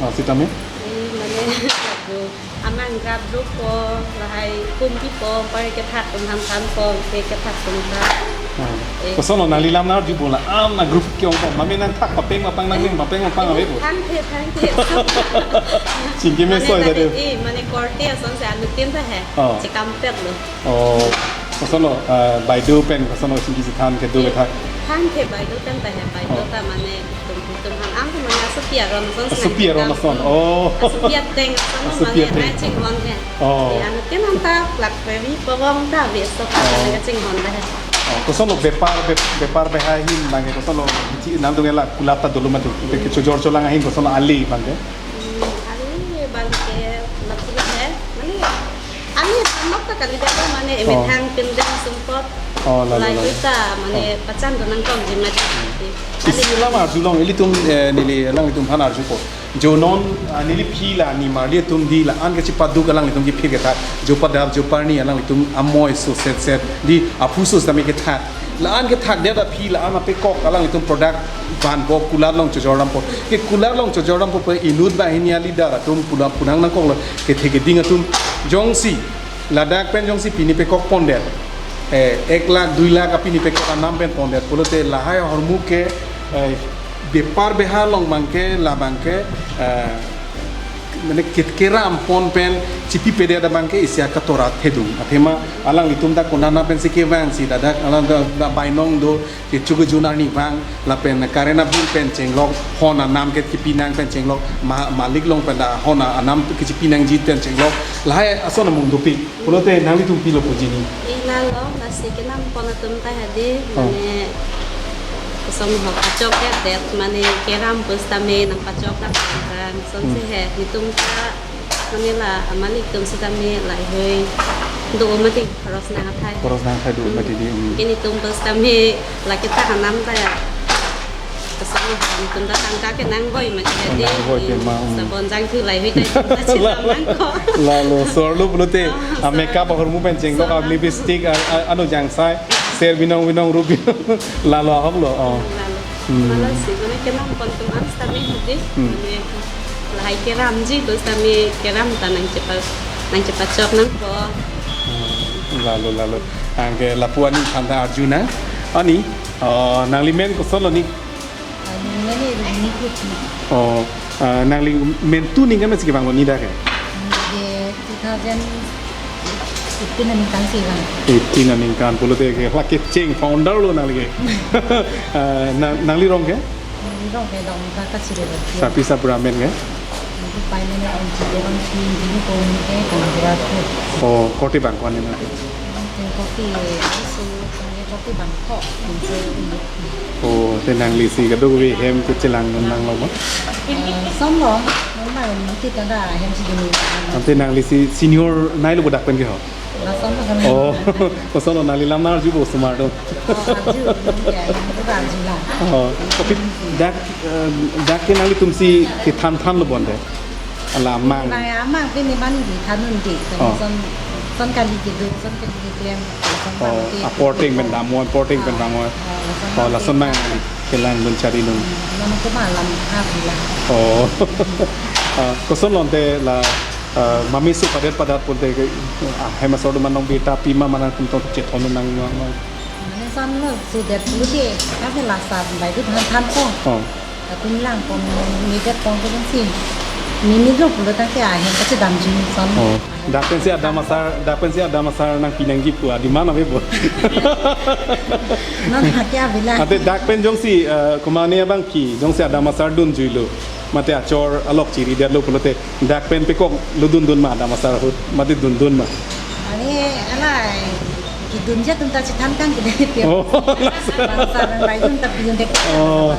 Ah, sitame? Eh, mane, aduh, amang grab duk po, lahai kumpi po, pare kethak tum han than po, ke kethak tum than. Ah. Eh. Koson lo nangli lam nang arju bola, am na group ke-ong ko, mame nang thak papeng mapang nang meng papeng mapang ave bo. Thang the, thang the. Chingki me mane soi tadi, tadi. Eh, mane korte ason si anuttin ta he. Oh. Chekampet lo. Oh, koson lo, eh, baideo pen koson lo chingki si than kedo kethak. Than ke baideo pen ta he, baideo, oh, ta mane itum itum han am tu mane asopi aron ason. Asopi aron ason. Oh. Asopi ateng ason lo. Asopi mane ateng. Ai chinghon he. Oh. Ya, anuttin an ta lak pe vi pavong ta vi so, oh, ka chinghon ta he. Oh, koson lo bepar, be-, bepar behai ahin bang ke koson lo chi nangdung la kulap ta dolo mati. Ke chojor cholang ahin koson lo ali bang ke. Hmm, ali bang ke mati he. Mane Ani thanok ta kalidet lo mane, oh, emethang pindeng sumpot. Oh, lalo, lalo. Lahai ta mane, oh, pachan do nangkokji mati. Isi alam arjulong, ilitum, eh, neli alanglitum aphan arjupo. Jo non, ah, neli aphi la nimarli atum di la-an kachepaduk alanglitum kephir kethak. Jo padap, jo parni alanglitum amoi so set set di aphu so sitame kethak. La-an kethakdet aphi la-an apekok alanglitum product vanpo, kulat along chojor dampo. Ke kulat along chojor dampo pu inut banghini a leader atum puna punang nangkoklo, kethe keding atum jongsi ladak pen jongsi pini pekok pondet, eh, ek lakh, dui lakh a pini pekok anam pen pondet pulote lahai ahormu ke, eh, bepar behar along abangke la abangke, eh, mane kit keram pon pen chipipedet abangke isi akatora thedung. Athema alanglitum ta konana pensi kevangsi ladak alang da, da bainong do, kecho kejun arni vang, lapen current a-bill pen chenglok, hon anam ke kipinang pen chenglok, ma, malik along pen da hon anam kechipinangji pen chenglok, lahai ason amung dopik. Pulote nanglitum pilo puji ni? Ila lo, lasi kenam pon atum ta hadi, oh, mane, kosonhok achok ya det, mane keram pusitame nangpachok ta kan, son, hmm, si he, netum ta, mane la, amalik atum sitame lahai do mati, khoros nang athai. Khoros nang athai do, hmm, mati di, hmm. Ke netum pusitame, la kita kanam ta ya. Kosonhok netum ta tangka ke nangboi mati ya di. Nangboi tema, hmm. Sabon jangthu lahai ta, ta chelam nangkok. Lalo, so-arlo pulote, ah, a makeup ahormu pen chenglok, so, a lipstick, a, a, ano jangsai, ser binong binong rup binong. Lalo ahoklo, oh. Lalo. Hmm. Lalo si, mane kenam pon atum an sitame hadi. Hmm. Mane lahai keramji pusitame keram ta nangchepa, nangchepachok nangpo. Hmm. Lalo, lalo. Anke lapu ani aphan ta arju nang. Ani, oh, nangli men kosonlo ni? Ani men ni Rumi Kuti. Oh, ah, nangli mentu aningkan si kevanglo ni dak ke? Ni ke two thousand eighteen aningkan si vang. Eighteen aningkan pulote ke la kecheng founder lo nangli ke. Ah, nang, nangli rong ke? Nangli rong ke Dongka Kachiri lo. Sapi sapura men ke? Nangli pai men on si de on si di ko ni ke Dongka Kachiri. Oh, korte bang ko-an na? Nangli korte so, nangli korte bang ko. Nangli so, oh, te nangli si kadokave hem kechelang nanglo ma? Eh, son lo, normal, nanti tada hem si dulu. Ante nangli si senior nai lo dak pen ke ho? Lason lo kan. Oh, kosonlo nangli lam nang arjupo osomar atum? Oh, arju, ya, itu arju la. Oh, tapi dak, eh, dak ke nanglitum si kethan than lo bonte? Ala amang. Bang amang pini man di thanun di. Oh. Son, son kali kedo, son kali keklem, son, oh, bang ke. Ah, porting pen damnon, porting pen, ah, damnon. Ah, lason, oh, bang lason ke. Nang kelangdun charidun. Hmm, non ke malam hari la. Oh. Ah, kosonlo ante la, ah, mami su padet padat pulote ke, ah, hem asor do manong beta pima mana tum to chet hono nang, nang, nang. Mane son lo sudet pulote, kasi lasa baidut han than ko. Oh. Atum lang pon, midet pon ko si. Mimi lo pulo ta ke ahem kachedamji son. Oh. Dak pensi adam asar, dak pensi adam asar nangpinangji pu, adi mana avepo? Non hake avela. Ante dak pen jongsi, eh, komane abang ki, jongsi adam asar dunjuilo. Mate achor alok chiridetlo pulote, dak pen pekok lo dundun ma adam asar ahut, mate dundun ma? Ani, ala, kidunji atum ta chethan kan kede. Oh, lason. Bangsa bang baidun ta pidun dek. Oh.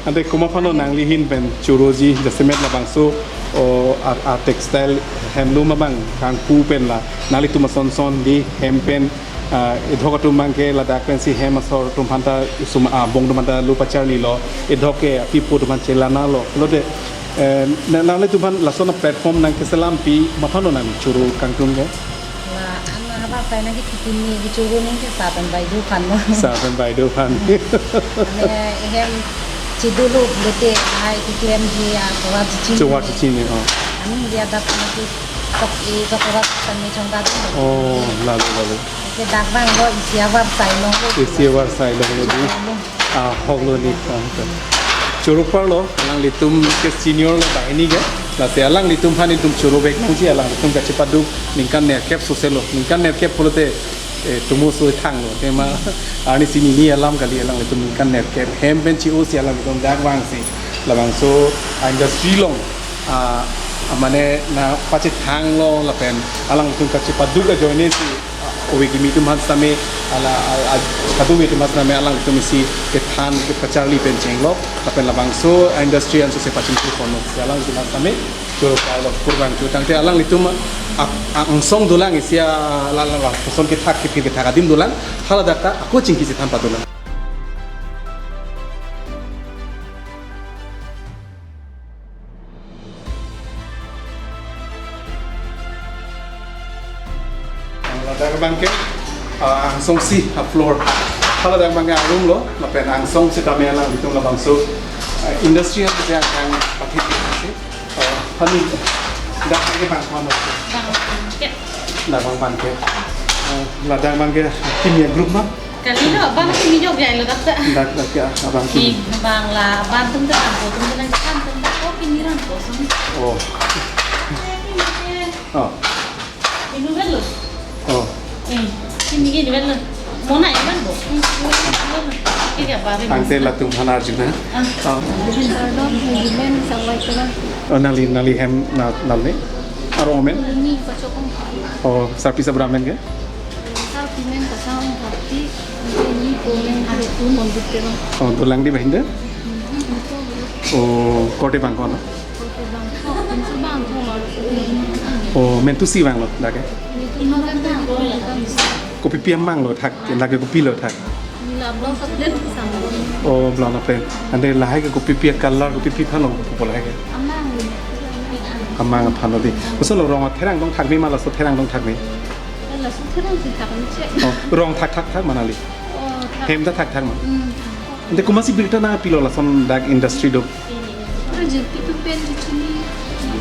Ante komat aphanlo nangli ahin pen choroji jasemet labangso, o, a, a textile handloom abang kangpu pen la nanglitum ason son di hem pen, ah, edhok atum abangke ladak pensi hem asor atum aphanta sum, ah, bong atum aphanta lo pacharlilo, edhok ke apipo atum aphan chelanalo. Pulote, eh, na, nanglitum aphan lason a platform nangkeselampi, komat aphanlo nang choro kangtung ke? La, an haba pai nangketipin ni kechoro nangke Sar pen Baidu aphan lo. Sar pen Baidu aphan. Ane, ehem chedolo pulote, ai keklemji atovar chechini. Chovar chechini, oh. Aning dia dak nangke tok e, tok tovar tani chongda dun. Oh, lalo, lalo. Ke dak abang lo isi avar sai longlo. Isi avar sai longlo di. Lalo. Ah, ahoklo ni, ah, ahok. Choro parlo, alanglitum ke senior lo banghini ke. Lasi alanglitum aphan itum choro vek nangji, alanglitum kachepaduk ningkan nerkep soselo. Ningkan nerkep pulote, eh, tumo so thanglo. Tema arni si hini alam kali, alanglitum ningkan nerkep. Hem pen chi-o si alanglitum dak vangsi. Labangso industry along, ah, mane nangpachethanglo lapen alanglitum kachepaduk ajoine si, ah, ove kimi atum aphan sitame, ala, al, al, kadokave atum aphan sitame alanglitum isi kethan kepacharli pen chenglok, lapen labangso industry ansose pachingthur ponlo si alanglitum aphan sitame Choro Parlo pur abang chu tangte alanglitum a-, a-, angsong dolang isi a la la la koson kethak kephi kethak adim dolang, haladak ta ako chingki chethan padolang. Ladak abang ke, ah, angsong isi a-floor. Haladak abang ke a-room lo, lapen angsong sitame alanglitum labangso, ah, industrial ke angkang pathit si. Ah, kami dak ke bang kwan lo. Bang ke. Dak bang bang ke. Ah, ladak abang ke kimi a-group ma? Kalilo, bang kimi jok ya lo dak ta. Dak dak ke abang kimi. Ni bang la, bang atum ta, bang atum ta nang kan atum ta, oh, kimi rang kosong. Oh. Oh. Inu belo. Oh. Eh, kimi inu belo. Mona inu belo. Hmm, inu belo. Kiki apa belo? Tangte latum aphan arju nang. Ah. Oh. Pardon, human sa white kala. Oh, nangli, nangli hem na, nangli? Arong amen? Ini kachokong. Oh, sarpi sabra amen ke? Sarpi amen Kasang Bhakti, ini komen ke tu mondit ke bang. Oh, dolang di bahinde? Hmm, itu. Oh, korte bang ko-an? Korte bang ko, pinso bang ko, malu. Oh, mentu isi vanglo dak ke? Itu nogan bang ko, nogan. Kopipi amang lo thak, dak ke kopilo thak? Nila blouse of them sambo. Oh, blouse of them. Ante lahai ke kopipi a-color, kopipi aphan lo kopo lahai ke? Amang. Amang aphan lo di. Koson lo, rong therang dong thak me ma, laso therang dong thak me? Laso therang si thak me che. Oh, rong thak thak thak ma nangli? Oh, thak. Hem ta thak thak ma? Hmm, thak. Ante komatsi birta nangpilo lason dak industry do? Arju pitu pen di chini.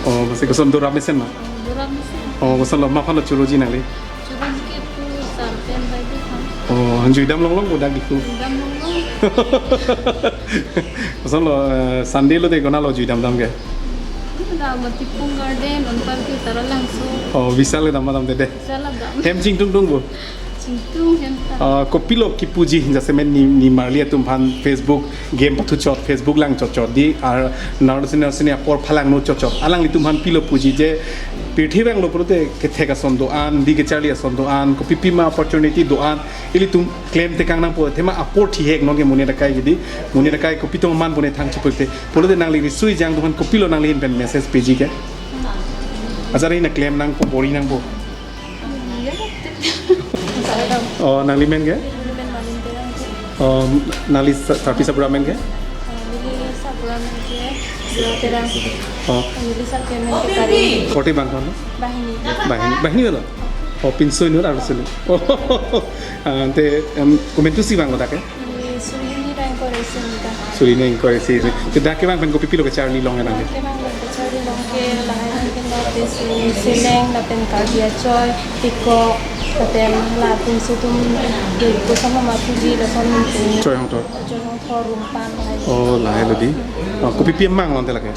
Oh, masi koson dorap mesen ma? Dorap mesen. Oh, koson lo, ma aphan lo choroji nangli? Choroji ke pu sar pen bai di tham. Oh, han juidam longlong ko dak diku? Juidam longlong. Koson lo, eh, Sunday lote konat lo juidam dam ke? Dak Matipung Garden, Anpar ke Taralangso. Oh, Vishal le dam dam de de. Vishal le dam. Hem chingtung tung bo? Chingtung hem ta. Ah, kopilo kipuji, jasemet ni, nimarli atum aphan Facebook game pathu chot, Facebook lang chot chot di, ar nar sini nar sini apor phalang no chot chot. Alanglitum aphan pilo puji je, pirthe vanglo pulote kethek ason do-an, di kecharli ason do-an, kopipi ma opportunity do-an, ilitum klem tekang nangpo, athema apor thihek non ke monit akai ke di, monit akai kopi tong man bone thang chipuk te. Pulote nangli riso-ejang atum aphan kopilo nangli ahin pen message peji ke? Ajat ahin klem nangpo, bor-i nangpo. Oh, nangli men ke? Oh, nangli sa-, sarpi sabra men ke? Oh. Korte bang ko-an? Bahini. Bahini, bahini lo? Oh, pinso inut arloso le. Oh, ante, em, komentu isi vanglo dak ke? Suri hini ra ingkoi ra isi ningkan. Suri hini ra ingkoi ra isi. Te dak kevang pen kopipilo kecharli long nang? Dak kevang pen kecharli long ke lahai pen ke lo te si seleng lapen Karbi achoi, pikok, lapen la pinso atum ke kosonma puji lason atum. Choi hongthor. Choi hongthor, rumpan lahai. Oh, lahai lo di. Oh, kopipi amang lo ante lake?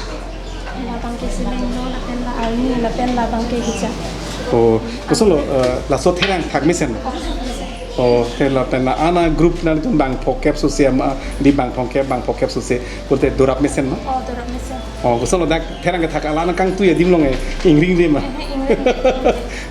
Labang ke seleng lo lapen la arni lapen labang ke hijab. Oh, koson lo, eh, laso therang thak mesen? Oh, te lapen la ana group nangtum bang phongkep sose ma, di bang phongkep, bang phongkep sose, pulote dorap mesen ma? Oh, dorap mesen. Oh, koson lo dak therang kethak alang kangtui adim long e, ingring de ma? Eh, ingring.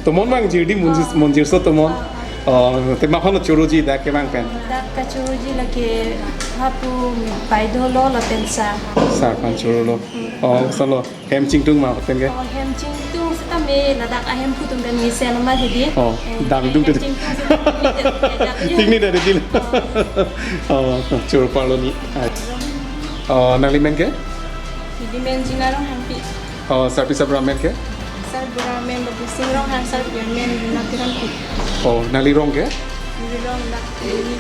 Tomon vang jirdi monjir, ah, monjirso tomon. Ah, ah. Oh, te ma aphan lo choroji dak kevang pen? Dak kachoroji lake hapu baideo lo lapen sir. Sir aphan chorolo. Hmm. Oh, koson lo. Hem chingtung ma pen ke? Oh, hem chingtung sitame ladak ahemphu atum pen mesen ma hedi. Oh, eh, dam dung hem te. Chingtung sitame. Tingni dari dil. Oh. Oh, choro parlo ni. Ai. Oh, nangli men ke? Hedi men Jina Ronghangpi. Oh, sarpi sabra men ke? Sarbura men Babusing Ronghang, sarpi amen Nathirampi. Oh, nangli rong ke? Neli rong dak ini.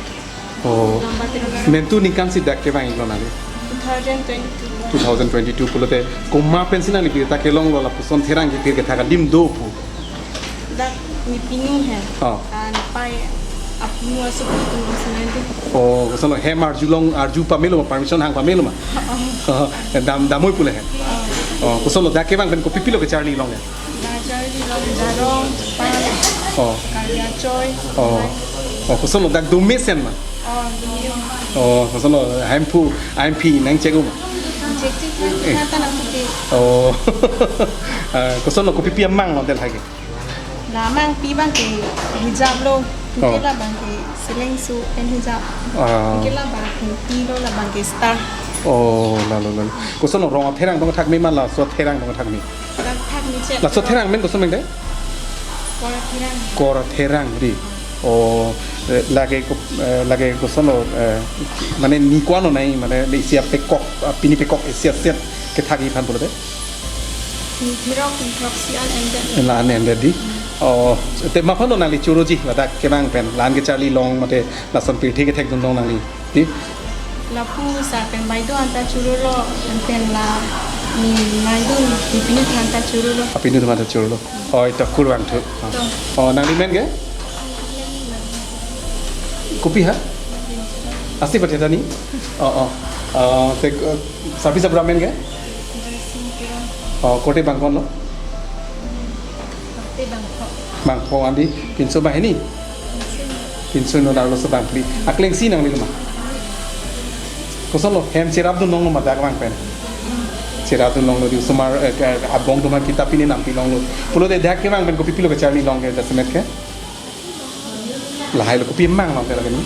Oh. Lamba tirang. Mentu ningkan isi dak kevang-iklo nangli? Two thousand twenty-two. Two thousand twenty-two pulote komat pensi nangli birta kelonglo lapuson therang kepir kethak adim do pu? Dak nepinu he. Oh. Ah, nepai apinu aso pu tum isi nanti. Oh, koson lo hem arjulong, arju pamelo ma, permission hang pamelo ma? Oh. Oh, dam, damnoi pule he. Oh. Oh, koson lo dak kevang pen kopipilo kecharli long ya? Kecharli long Darong, Pan, oh, Karbi achoi. Oh. Oh, koson lo dak do mesen ma? Oh, do. Oh, koson lo ahemphu, ahemphi nangchek-o ma? Chek chek, eh, nata nang puti. Oh. Ah, koson lo kopipi amang lo del hage? La amangpi abang ke hijab lo, ah, puti labang ke seleng su pen hijab. Ah. Puti labang ke pilo labang ke star. Oh, lalo, lalo. Koson rong atherang tong thak me ma laso atherang tong thak me? Dak thak me che. Laso atherang amen koson amen dei? Kor atherang. Kor atherang dei. Oh, eh, lake ko, eh, lake koson lo, eh, mane ni ko-an lo nai, mane le isi apekok, ah, pini pekok isi aset kethak-ji aphan pulote? Ni thirok, ni thirok si an endet. La-an endet dei. Oh, te ma aphan lo nangli choroji, ladak kevang pen, la-an kecharli long mate lason pirthe kethekdun long nangli dei? Lapu sar pen baideo anta chorolo, pen la ni baideo ni pinu anta chorolo. Apinu atum anta chorolo. Oi, to kurvangthu. To. Oh, nangli men ke? Kopi ha? Asti pacheta ni? Oh, oh. Oh, te, eh, sarpi sapra men ke? Oh, korte bang ko-an lo? Bangpho. Bangpho an dei, pinso banghini? Pinso non, arloso bangphli. Akleng si nangli lo ma? Koson lo, hem cherapdun long lo ma dak vang pen? Cherapdun long lo dei, osomar, eh, eh, abong atum aphan kitap pine nampi long lo. Pulote dak kevang pen kopi pilo kecharli long ke jasemet ke? Lahai lo, kopi amang lo te lake ni?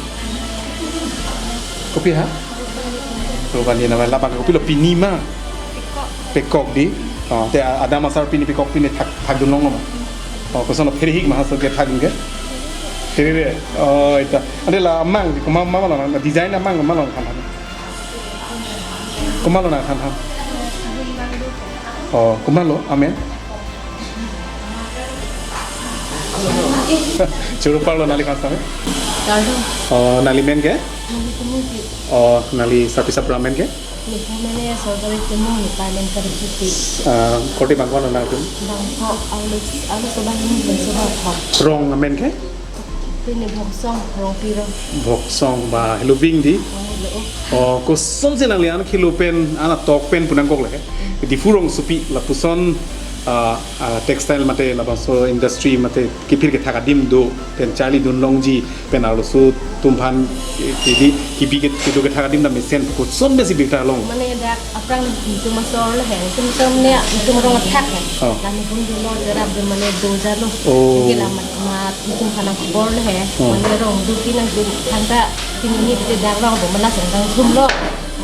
Kopi ha? Rupani nama labang, kopi lo, pini ma? Pekok dei. Oh, te Adam asar pini pekok pine thak, thakdun long lo ma? Oh, koson lo, pherehik ma laso kethakdun ke? Pherere. Oh, ita. Ante la amang dei, komat ma lo nang, design amang ma lo nang than than? Komat lo nang than than? Oh, komat lo, amen? Choro parlo nangli kangsam me? Kardom. Oh, nangli men ke? Nangli Timungpi. Oh, nangli sarpi sapra men ke? Nelitum mene Sorkari Timung, Department Karikiti. Ah, korte bang ko-an lo nangtum? Bangpho, arlo, arloso banghini, pinso bangpho. Rong amen ke? Pini Bhoksong, Rongpi rong. Bhoksong ba, helo bing dei? Oh, helo. Oh, kosonsi nangli an kilo pen, an atok pen pu nangkok le. Diphu rongsopi lapuson, ah, ah, textile mate labangso industry mate kephir kethak adim do pen charlidun longji pen arloso atum aphan, eh, kidi, kebi ke, kedo kethak adim ta mesen koson pensi birta long? Mane dak aphrang itum asor le he, itum asor ne, itum arong athak he. Oh. Lapen itum dolo cherapdun mane do jalo. Oh. Anke la mat, mat itum aphan nangkebor le he. Oh. Mane rong do ki nangdun thangta pini ni pite dak rong do ma lason kangthum lo.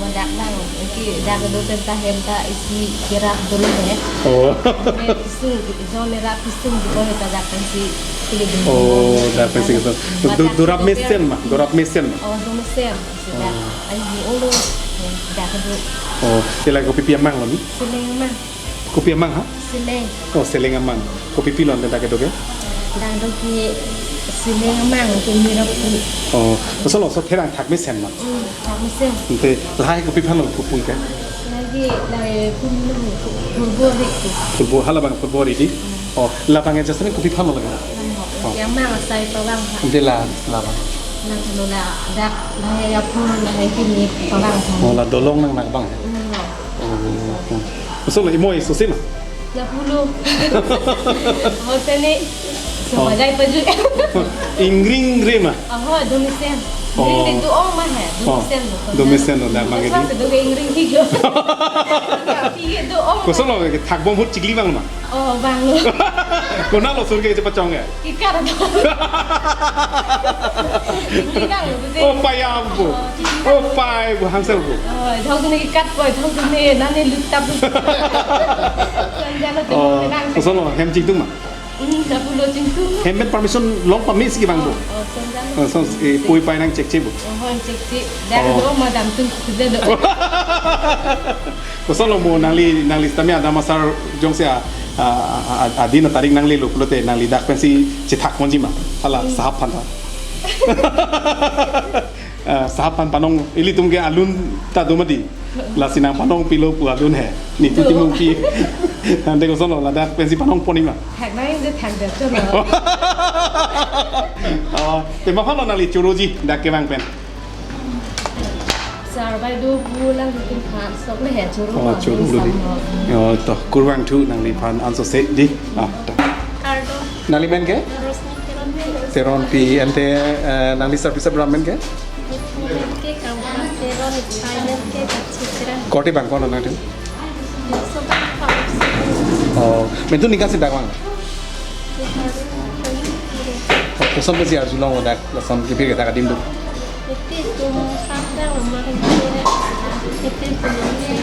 Ma dak nang, anke dak do pen ta hem ta isi kerap dolo he. Oh. Mane kesung, ijon ne rap kesung dolo he ta dak pensi kelidun. Oh, dak pensi kesung. Do, do rap mesen ma, do rap mesen ma. Oh, do mesen. Sida, oh. Ai, ni ulo, eh, dak do. Oh, te la kopi pi amang lo ni? Seleng amang. Kopi amang ha? Seleng. Oh, seleng amang. Kopi pi lo ante dak kedo ke? Dak do ke seleng amang ke mirok pi. Oh, koson lo, laso atherang thak mesen ma? Hmm, thak mesen. Ante lahai kopi aphan lo pupui ke? Lagi, lagi pun lo, pulbo ri ko. Pulbo, hala bang pulbo ri dei? Hmm. Oh, labang ke jasemet kopi aphan lo lake? Lamhok. Oh. Yang mang asai pavang ha. Ante la, labang. Nang lo la dak, lahai apor, lahai pini pavang ha. Oh, la dolong nang nang bang ya? Nang lo. Oh, hmm. Koson lo, imoi sosi ma? Lapu lo. Hotel ni. Oh. Semajai paju. Ingring re ma? Aho, do mesen. Oh. Ingring de do-ong ma he. Do mesen lo. Oh. Do mesen lo, dak mang ke dei. Sa do ke ingring thik lo. Tapi do-ong. Koson lo, thak bom ahut chikli vang ma? Oh, vang lo. Konat lo sur ke chepachong ke? Kekat do. Chikli vang lo, betul. Oh, payam bu. Oh, chikli vang. Oh, pai bu, hangsel bu. Oh, jhok dun kekat po, jhok dun ne, nani lutap. Sanjana tu. Oh, vang. Koson lo, hem chingtung ma? Hmm, lapu lo chingtung. Hem pen permission long pame si kevang do? Oh, oh, sanjana. Oh, so, eh, pui pai nang chekche bu. Oh, hoi chekche. Dak do, oh, madam tum sudah do. Koson lo mo nangli, nangli sitame Adam asar jongsi a, a, a, a, adin atarik nanglelo pulote nangli dak pensi chethak ponji ma? Hala, hmm, sahap aphan ta. Ah, sahap aphan panong, ilitum ke alun ta do ma dei? Lasi nang panong pilo pu alun he. Nelitum, do, Timungpi. Ante koson lo, ladak pensi panong ponji ma? Thak nai je thak det cholo. Oh, te ma aphan lo nangli choroji dak kevang pen? Sar bai do pu lang kin phan sok le he choro. Oh, ma, choro lo dei. Sam lo. Oh, to, kurvangthu nangliphan ansose dei. Ah, to. Kardom. Nangli men ke? Rosni Teronpi. Teronpi, ante, eh, nangli sarpi sapra men ke? Ke Kangpha Teron, pai men ke Kachikra. Korte bang ko-an lo nangtum? Sobat Farms. Oh, mentu ningkan si dak vang? Koson pensi arjulong dak, lason kephir kethak adim do? Iti tum sasang rumah ini. Iti tum ini.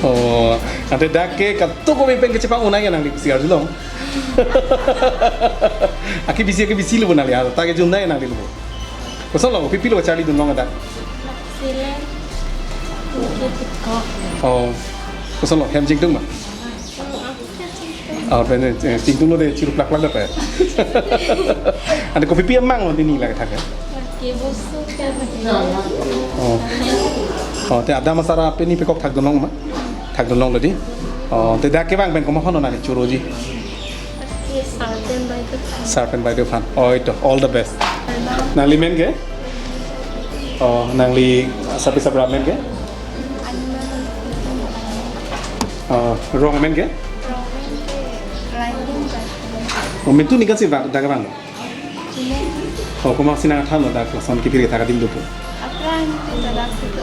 Oh, ante dak ke katu ko pen kechepang unai nangli pusi arjulong. Aki bisi, aki bisi lo nangli, ah, ta ke jumnai nangli lo. Kosonlo, kopipilo charlidun long dak? Silen. Iti ko. Oh, kosonlo, hem chingtung ma? Oh, pen, eh, chingtunglo de chiru plak plak de pe. Ante kopipi amang lo dini lake thak ya? Lake boso ke lake. Oh. Oh, te adam asar pini pekok thakdun long ma? Thakdun longlo di. Oh, te dak kevang pen komat aphan nangli choroji? Lake sar pen baideu aphan. Sar pen baideu aphan. Oh, ito, all the best. Nangli men ke? Oh, nangli Sarpi Sabra men ke? Oh, rong men ke? Oh, men tu nikan si bak, dak bang. Oh, komat si nangthanlo dak lason kepir kethak adim dopo? Aphrang kita dak situ.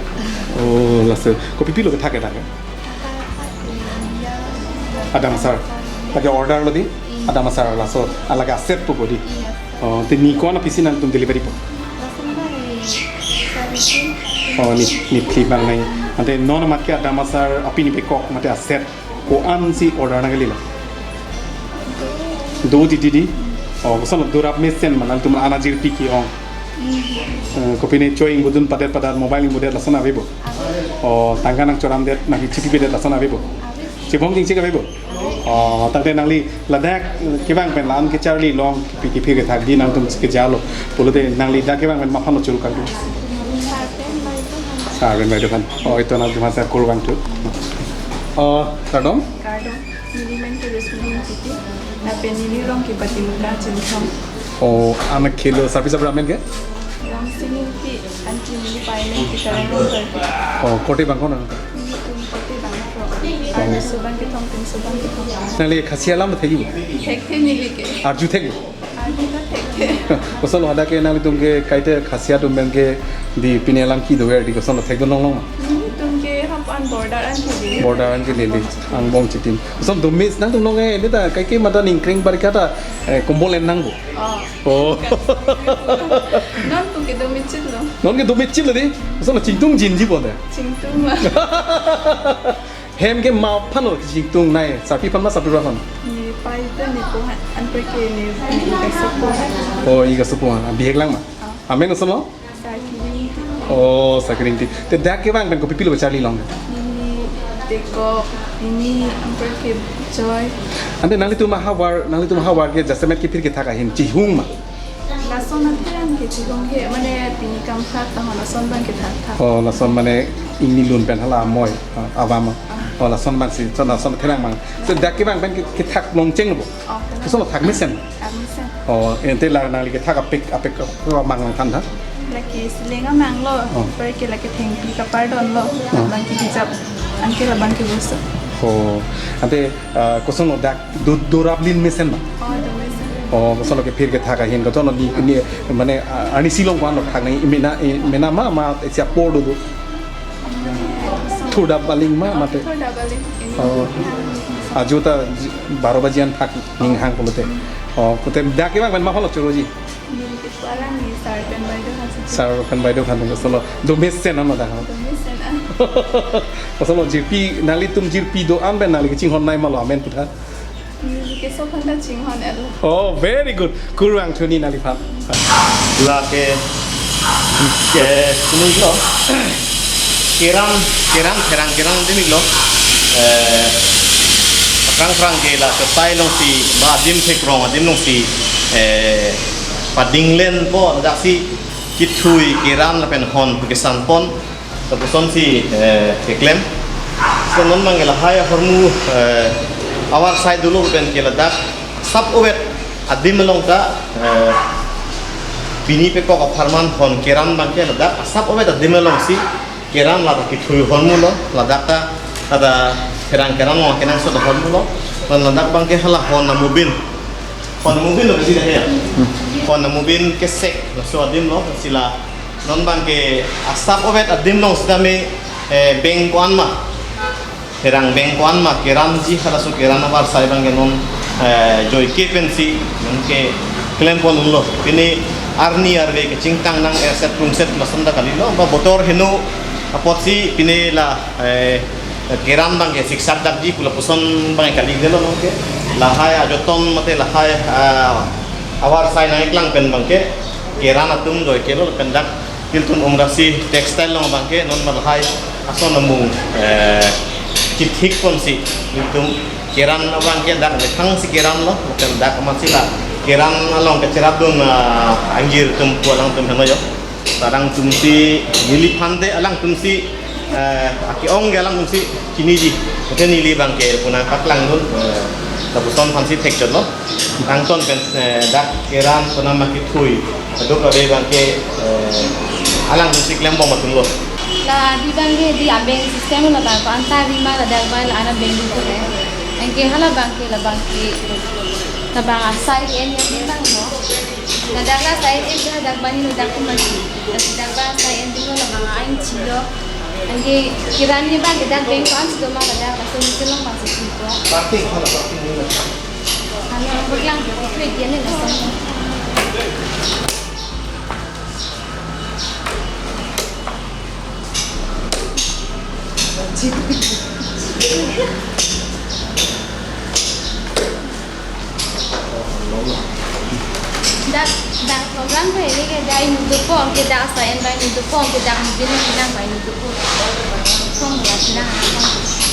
Oh, laso. Kopipilo kethak ya dak ya? Adam asar. Lake order lo di? Adam asar laso. Ah, lake aset po di? Iya. Oh, te ni ko-an aphi si nangtum delivery po? Lason bang, eh, seventeen. Oh, ni, ni phli bang nai. Ante non amat ke adam asar apini pekok mate aset ko-an si order nangkali lo? Do di di di. Oh, kosonlo, dorap mesen ma nangtum ana jirpi ke-ong? Eh, kopine choi ingbudun padet padat mobile ingbudet lason ave bo? Oh, tangka nangchoramdet, nangchipipedet lason ave bo? Chibong jingchik ave bo? Oh, tangte nangli ladak, eh, kevang pen la-an kecharli long, pi kepir kethak di nangtum kejalo. Pulote nangli dak kevang pen komat aphan lo choro kangtung? Sar pen baideu aphan. Sar pen baideu aphan. Oh, ito nangtum aphan kurvangthu. Oh, kardom? Kardom. Neli men ke Rosmini Ingti. Lapen neli rong ke Patimuka Chinthong. Oh, anak kelo Sarpi Sabra men ke? Ram Singh Ingti, anti neli pai men ke Karang Rong Sarpi. Oh, korte bang ko-an? Nelitum korte bang ko. Arni subang kethom, pen subang kethom. Nangli Khasi alam thekthe? Thekthe neli ke. Arju thek? Arju ta thekthe. Kosonlo hadak ke nanglitum ke kaita Khasi atum men ke di pini alam kedo ver di kosonlo thekdun long long ma? Nelitum ke hap an border an ke di. Border an ke lele. Angbong chitim. Koson domes nangtum long eh, ini ta kaike mata ningkreng barika ta, eh, kombol en nang bo. Oh. Oh. Nangtum ke domechit lo. Non ke domechit lo di. Kosonlo chingtung jinji bo de. Chingtung ma. Hem ke komat aphan lo chingtung nai, Sarpi aphan ma Sarpi Sabra aphan? Ni pai ta ni ko han, anpar ke ni, ni kaso ko han. Oh, i kaso ko han. Bihek lang ma? Ah. Amen kosonlo? Sakini. Oh, Sakini Ingti. Te dak kevang pen kopipilo charli long? Ni teko, ni anpar ke choi. Ante nanglitum ahavar, nanglitum ahavar ke jasemet kepir kethak ahin chihung ma? Lason atherang ke chihung he, mane pini kam thak tahon lason bang kethak thak. Oh, lason mane ingni lun pen hala amoi, ah, avam. Ah. Oh, lason bang si, son lason atherang bang. So dak kevang pen ke, kethak longcheng bo? Oh, kethak. Kosonlo thak mesen? Thak mesen. Oh, ante la nangli kethak apik, apik, apik mang lang than tha? Lake siling amang lo, oh, anpar ke lake thengpi kapardon lo, oh, bang ke hijab, anke labang ke boso. Oh, ante, ah, kosonlo dak do, dorap lin mesen ma? Oh, do mesen. Oh, kosonlo kepir kethak ahin, kosonlo ni, ni, mane, ah, arnisi along ko-an lo thak nang, mena, eh, mena ma, ma, isi apor do do. Thurda baling ma, mate. Thurda baling. Oh. Ajo ta ji-, baro baji an thak ning hang pulote. Oh, kute dak kevang pen komat aphan lo choroji? Neli ke palang ni sar pen baideu aphan si. Sar pen baideu aphan kosonlo. Domesen ano dak? Domesen an. Kosonlo jirpi, nanglitum jirpi do-an pen nangli kechinghon nai ma lo amen putha? Neli ke so aphan ta chinghon et lo. Oh, very good. Kurvangthu ni nangliphan. Lake, ke, sini lo. Keram, keram, therang keram adim lo. Eh, aphrang phrang ke la kosai along si, ba adim thekrong adim along si, eh, padinglen pon, dak si kithui keram lapen hon kesan pon. Lapuson si, eh, keklem. So non bang ke lahai ahormu, eh, avar sai dolo pen ke ladak asap ovet adim along ta, eh, pini pekok apharman hon keram bang ke ladak asap ovet adim along si keram ladak kithui ahormu lo, ladak ta ada therang keram along kenangsot ahormu lo. Non ladak bang ke hala hon amubin. Hon amubin lo kasi dah ya. Hon amubin kesek, laso adim lo, sila non bang ke asap ovet adim along sitame, eh, beng ko-an ma. Therang beng ko-an ma, keramji halaso keram avar sai bang ke non, eh, joike pensi, non keklem pon lo. Pini arni arve kechingtang nang erset plungset lason ta kalilo, ba botor heno apotsi pine la, eh, keran abangke siksak dakji pu lapuson abangke kalilo nonke. Lahai ajoton mate lahai, ah, ahavar asai nangkeklang pen abangke keran atum doike lo, pen dak ilitum Umrangso textile along abangke non ma lahai ason amung, eh, chithik ponsi ilitum keran abangke dak methang si keran lo, pen dak amatsi la keran along kacherapdun, ah, angjir atum pu alangtum henojo. Alangtumsi neliphan te alangtumsi, eh, ake-ong ke alangtumsi chiniji. Mate neli abangke puna paklangdun, eh, lapuson aphansi thekchotlo. Angton pen, eh, dak keran puna makithui, aduk ave abangke, eh, alangtumsi klembom atumlo. La di abangke di abeng system labang ko anta rima ladak abang la ana beng di ko le. Anke hala abangke labangke labang asai en yang di abang no. Ladak la asai en ke ladak abang ni ladak ko mati. Ladak abang asai en di no labang ain chilo. Anke keran ni abangke dak beng ko an si do ma ladak laso ni silong abang si ko. Parking hala parking ni na. Ano ang biglang ko ko dia ni laso. Dak, dak program ko ini ke dak inut dopon ke dak asai en bai inut dopon ke dak mungkin nang bai inut dopon. Kong la sinang kong.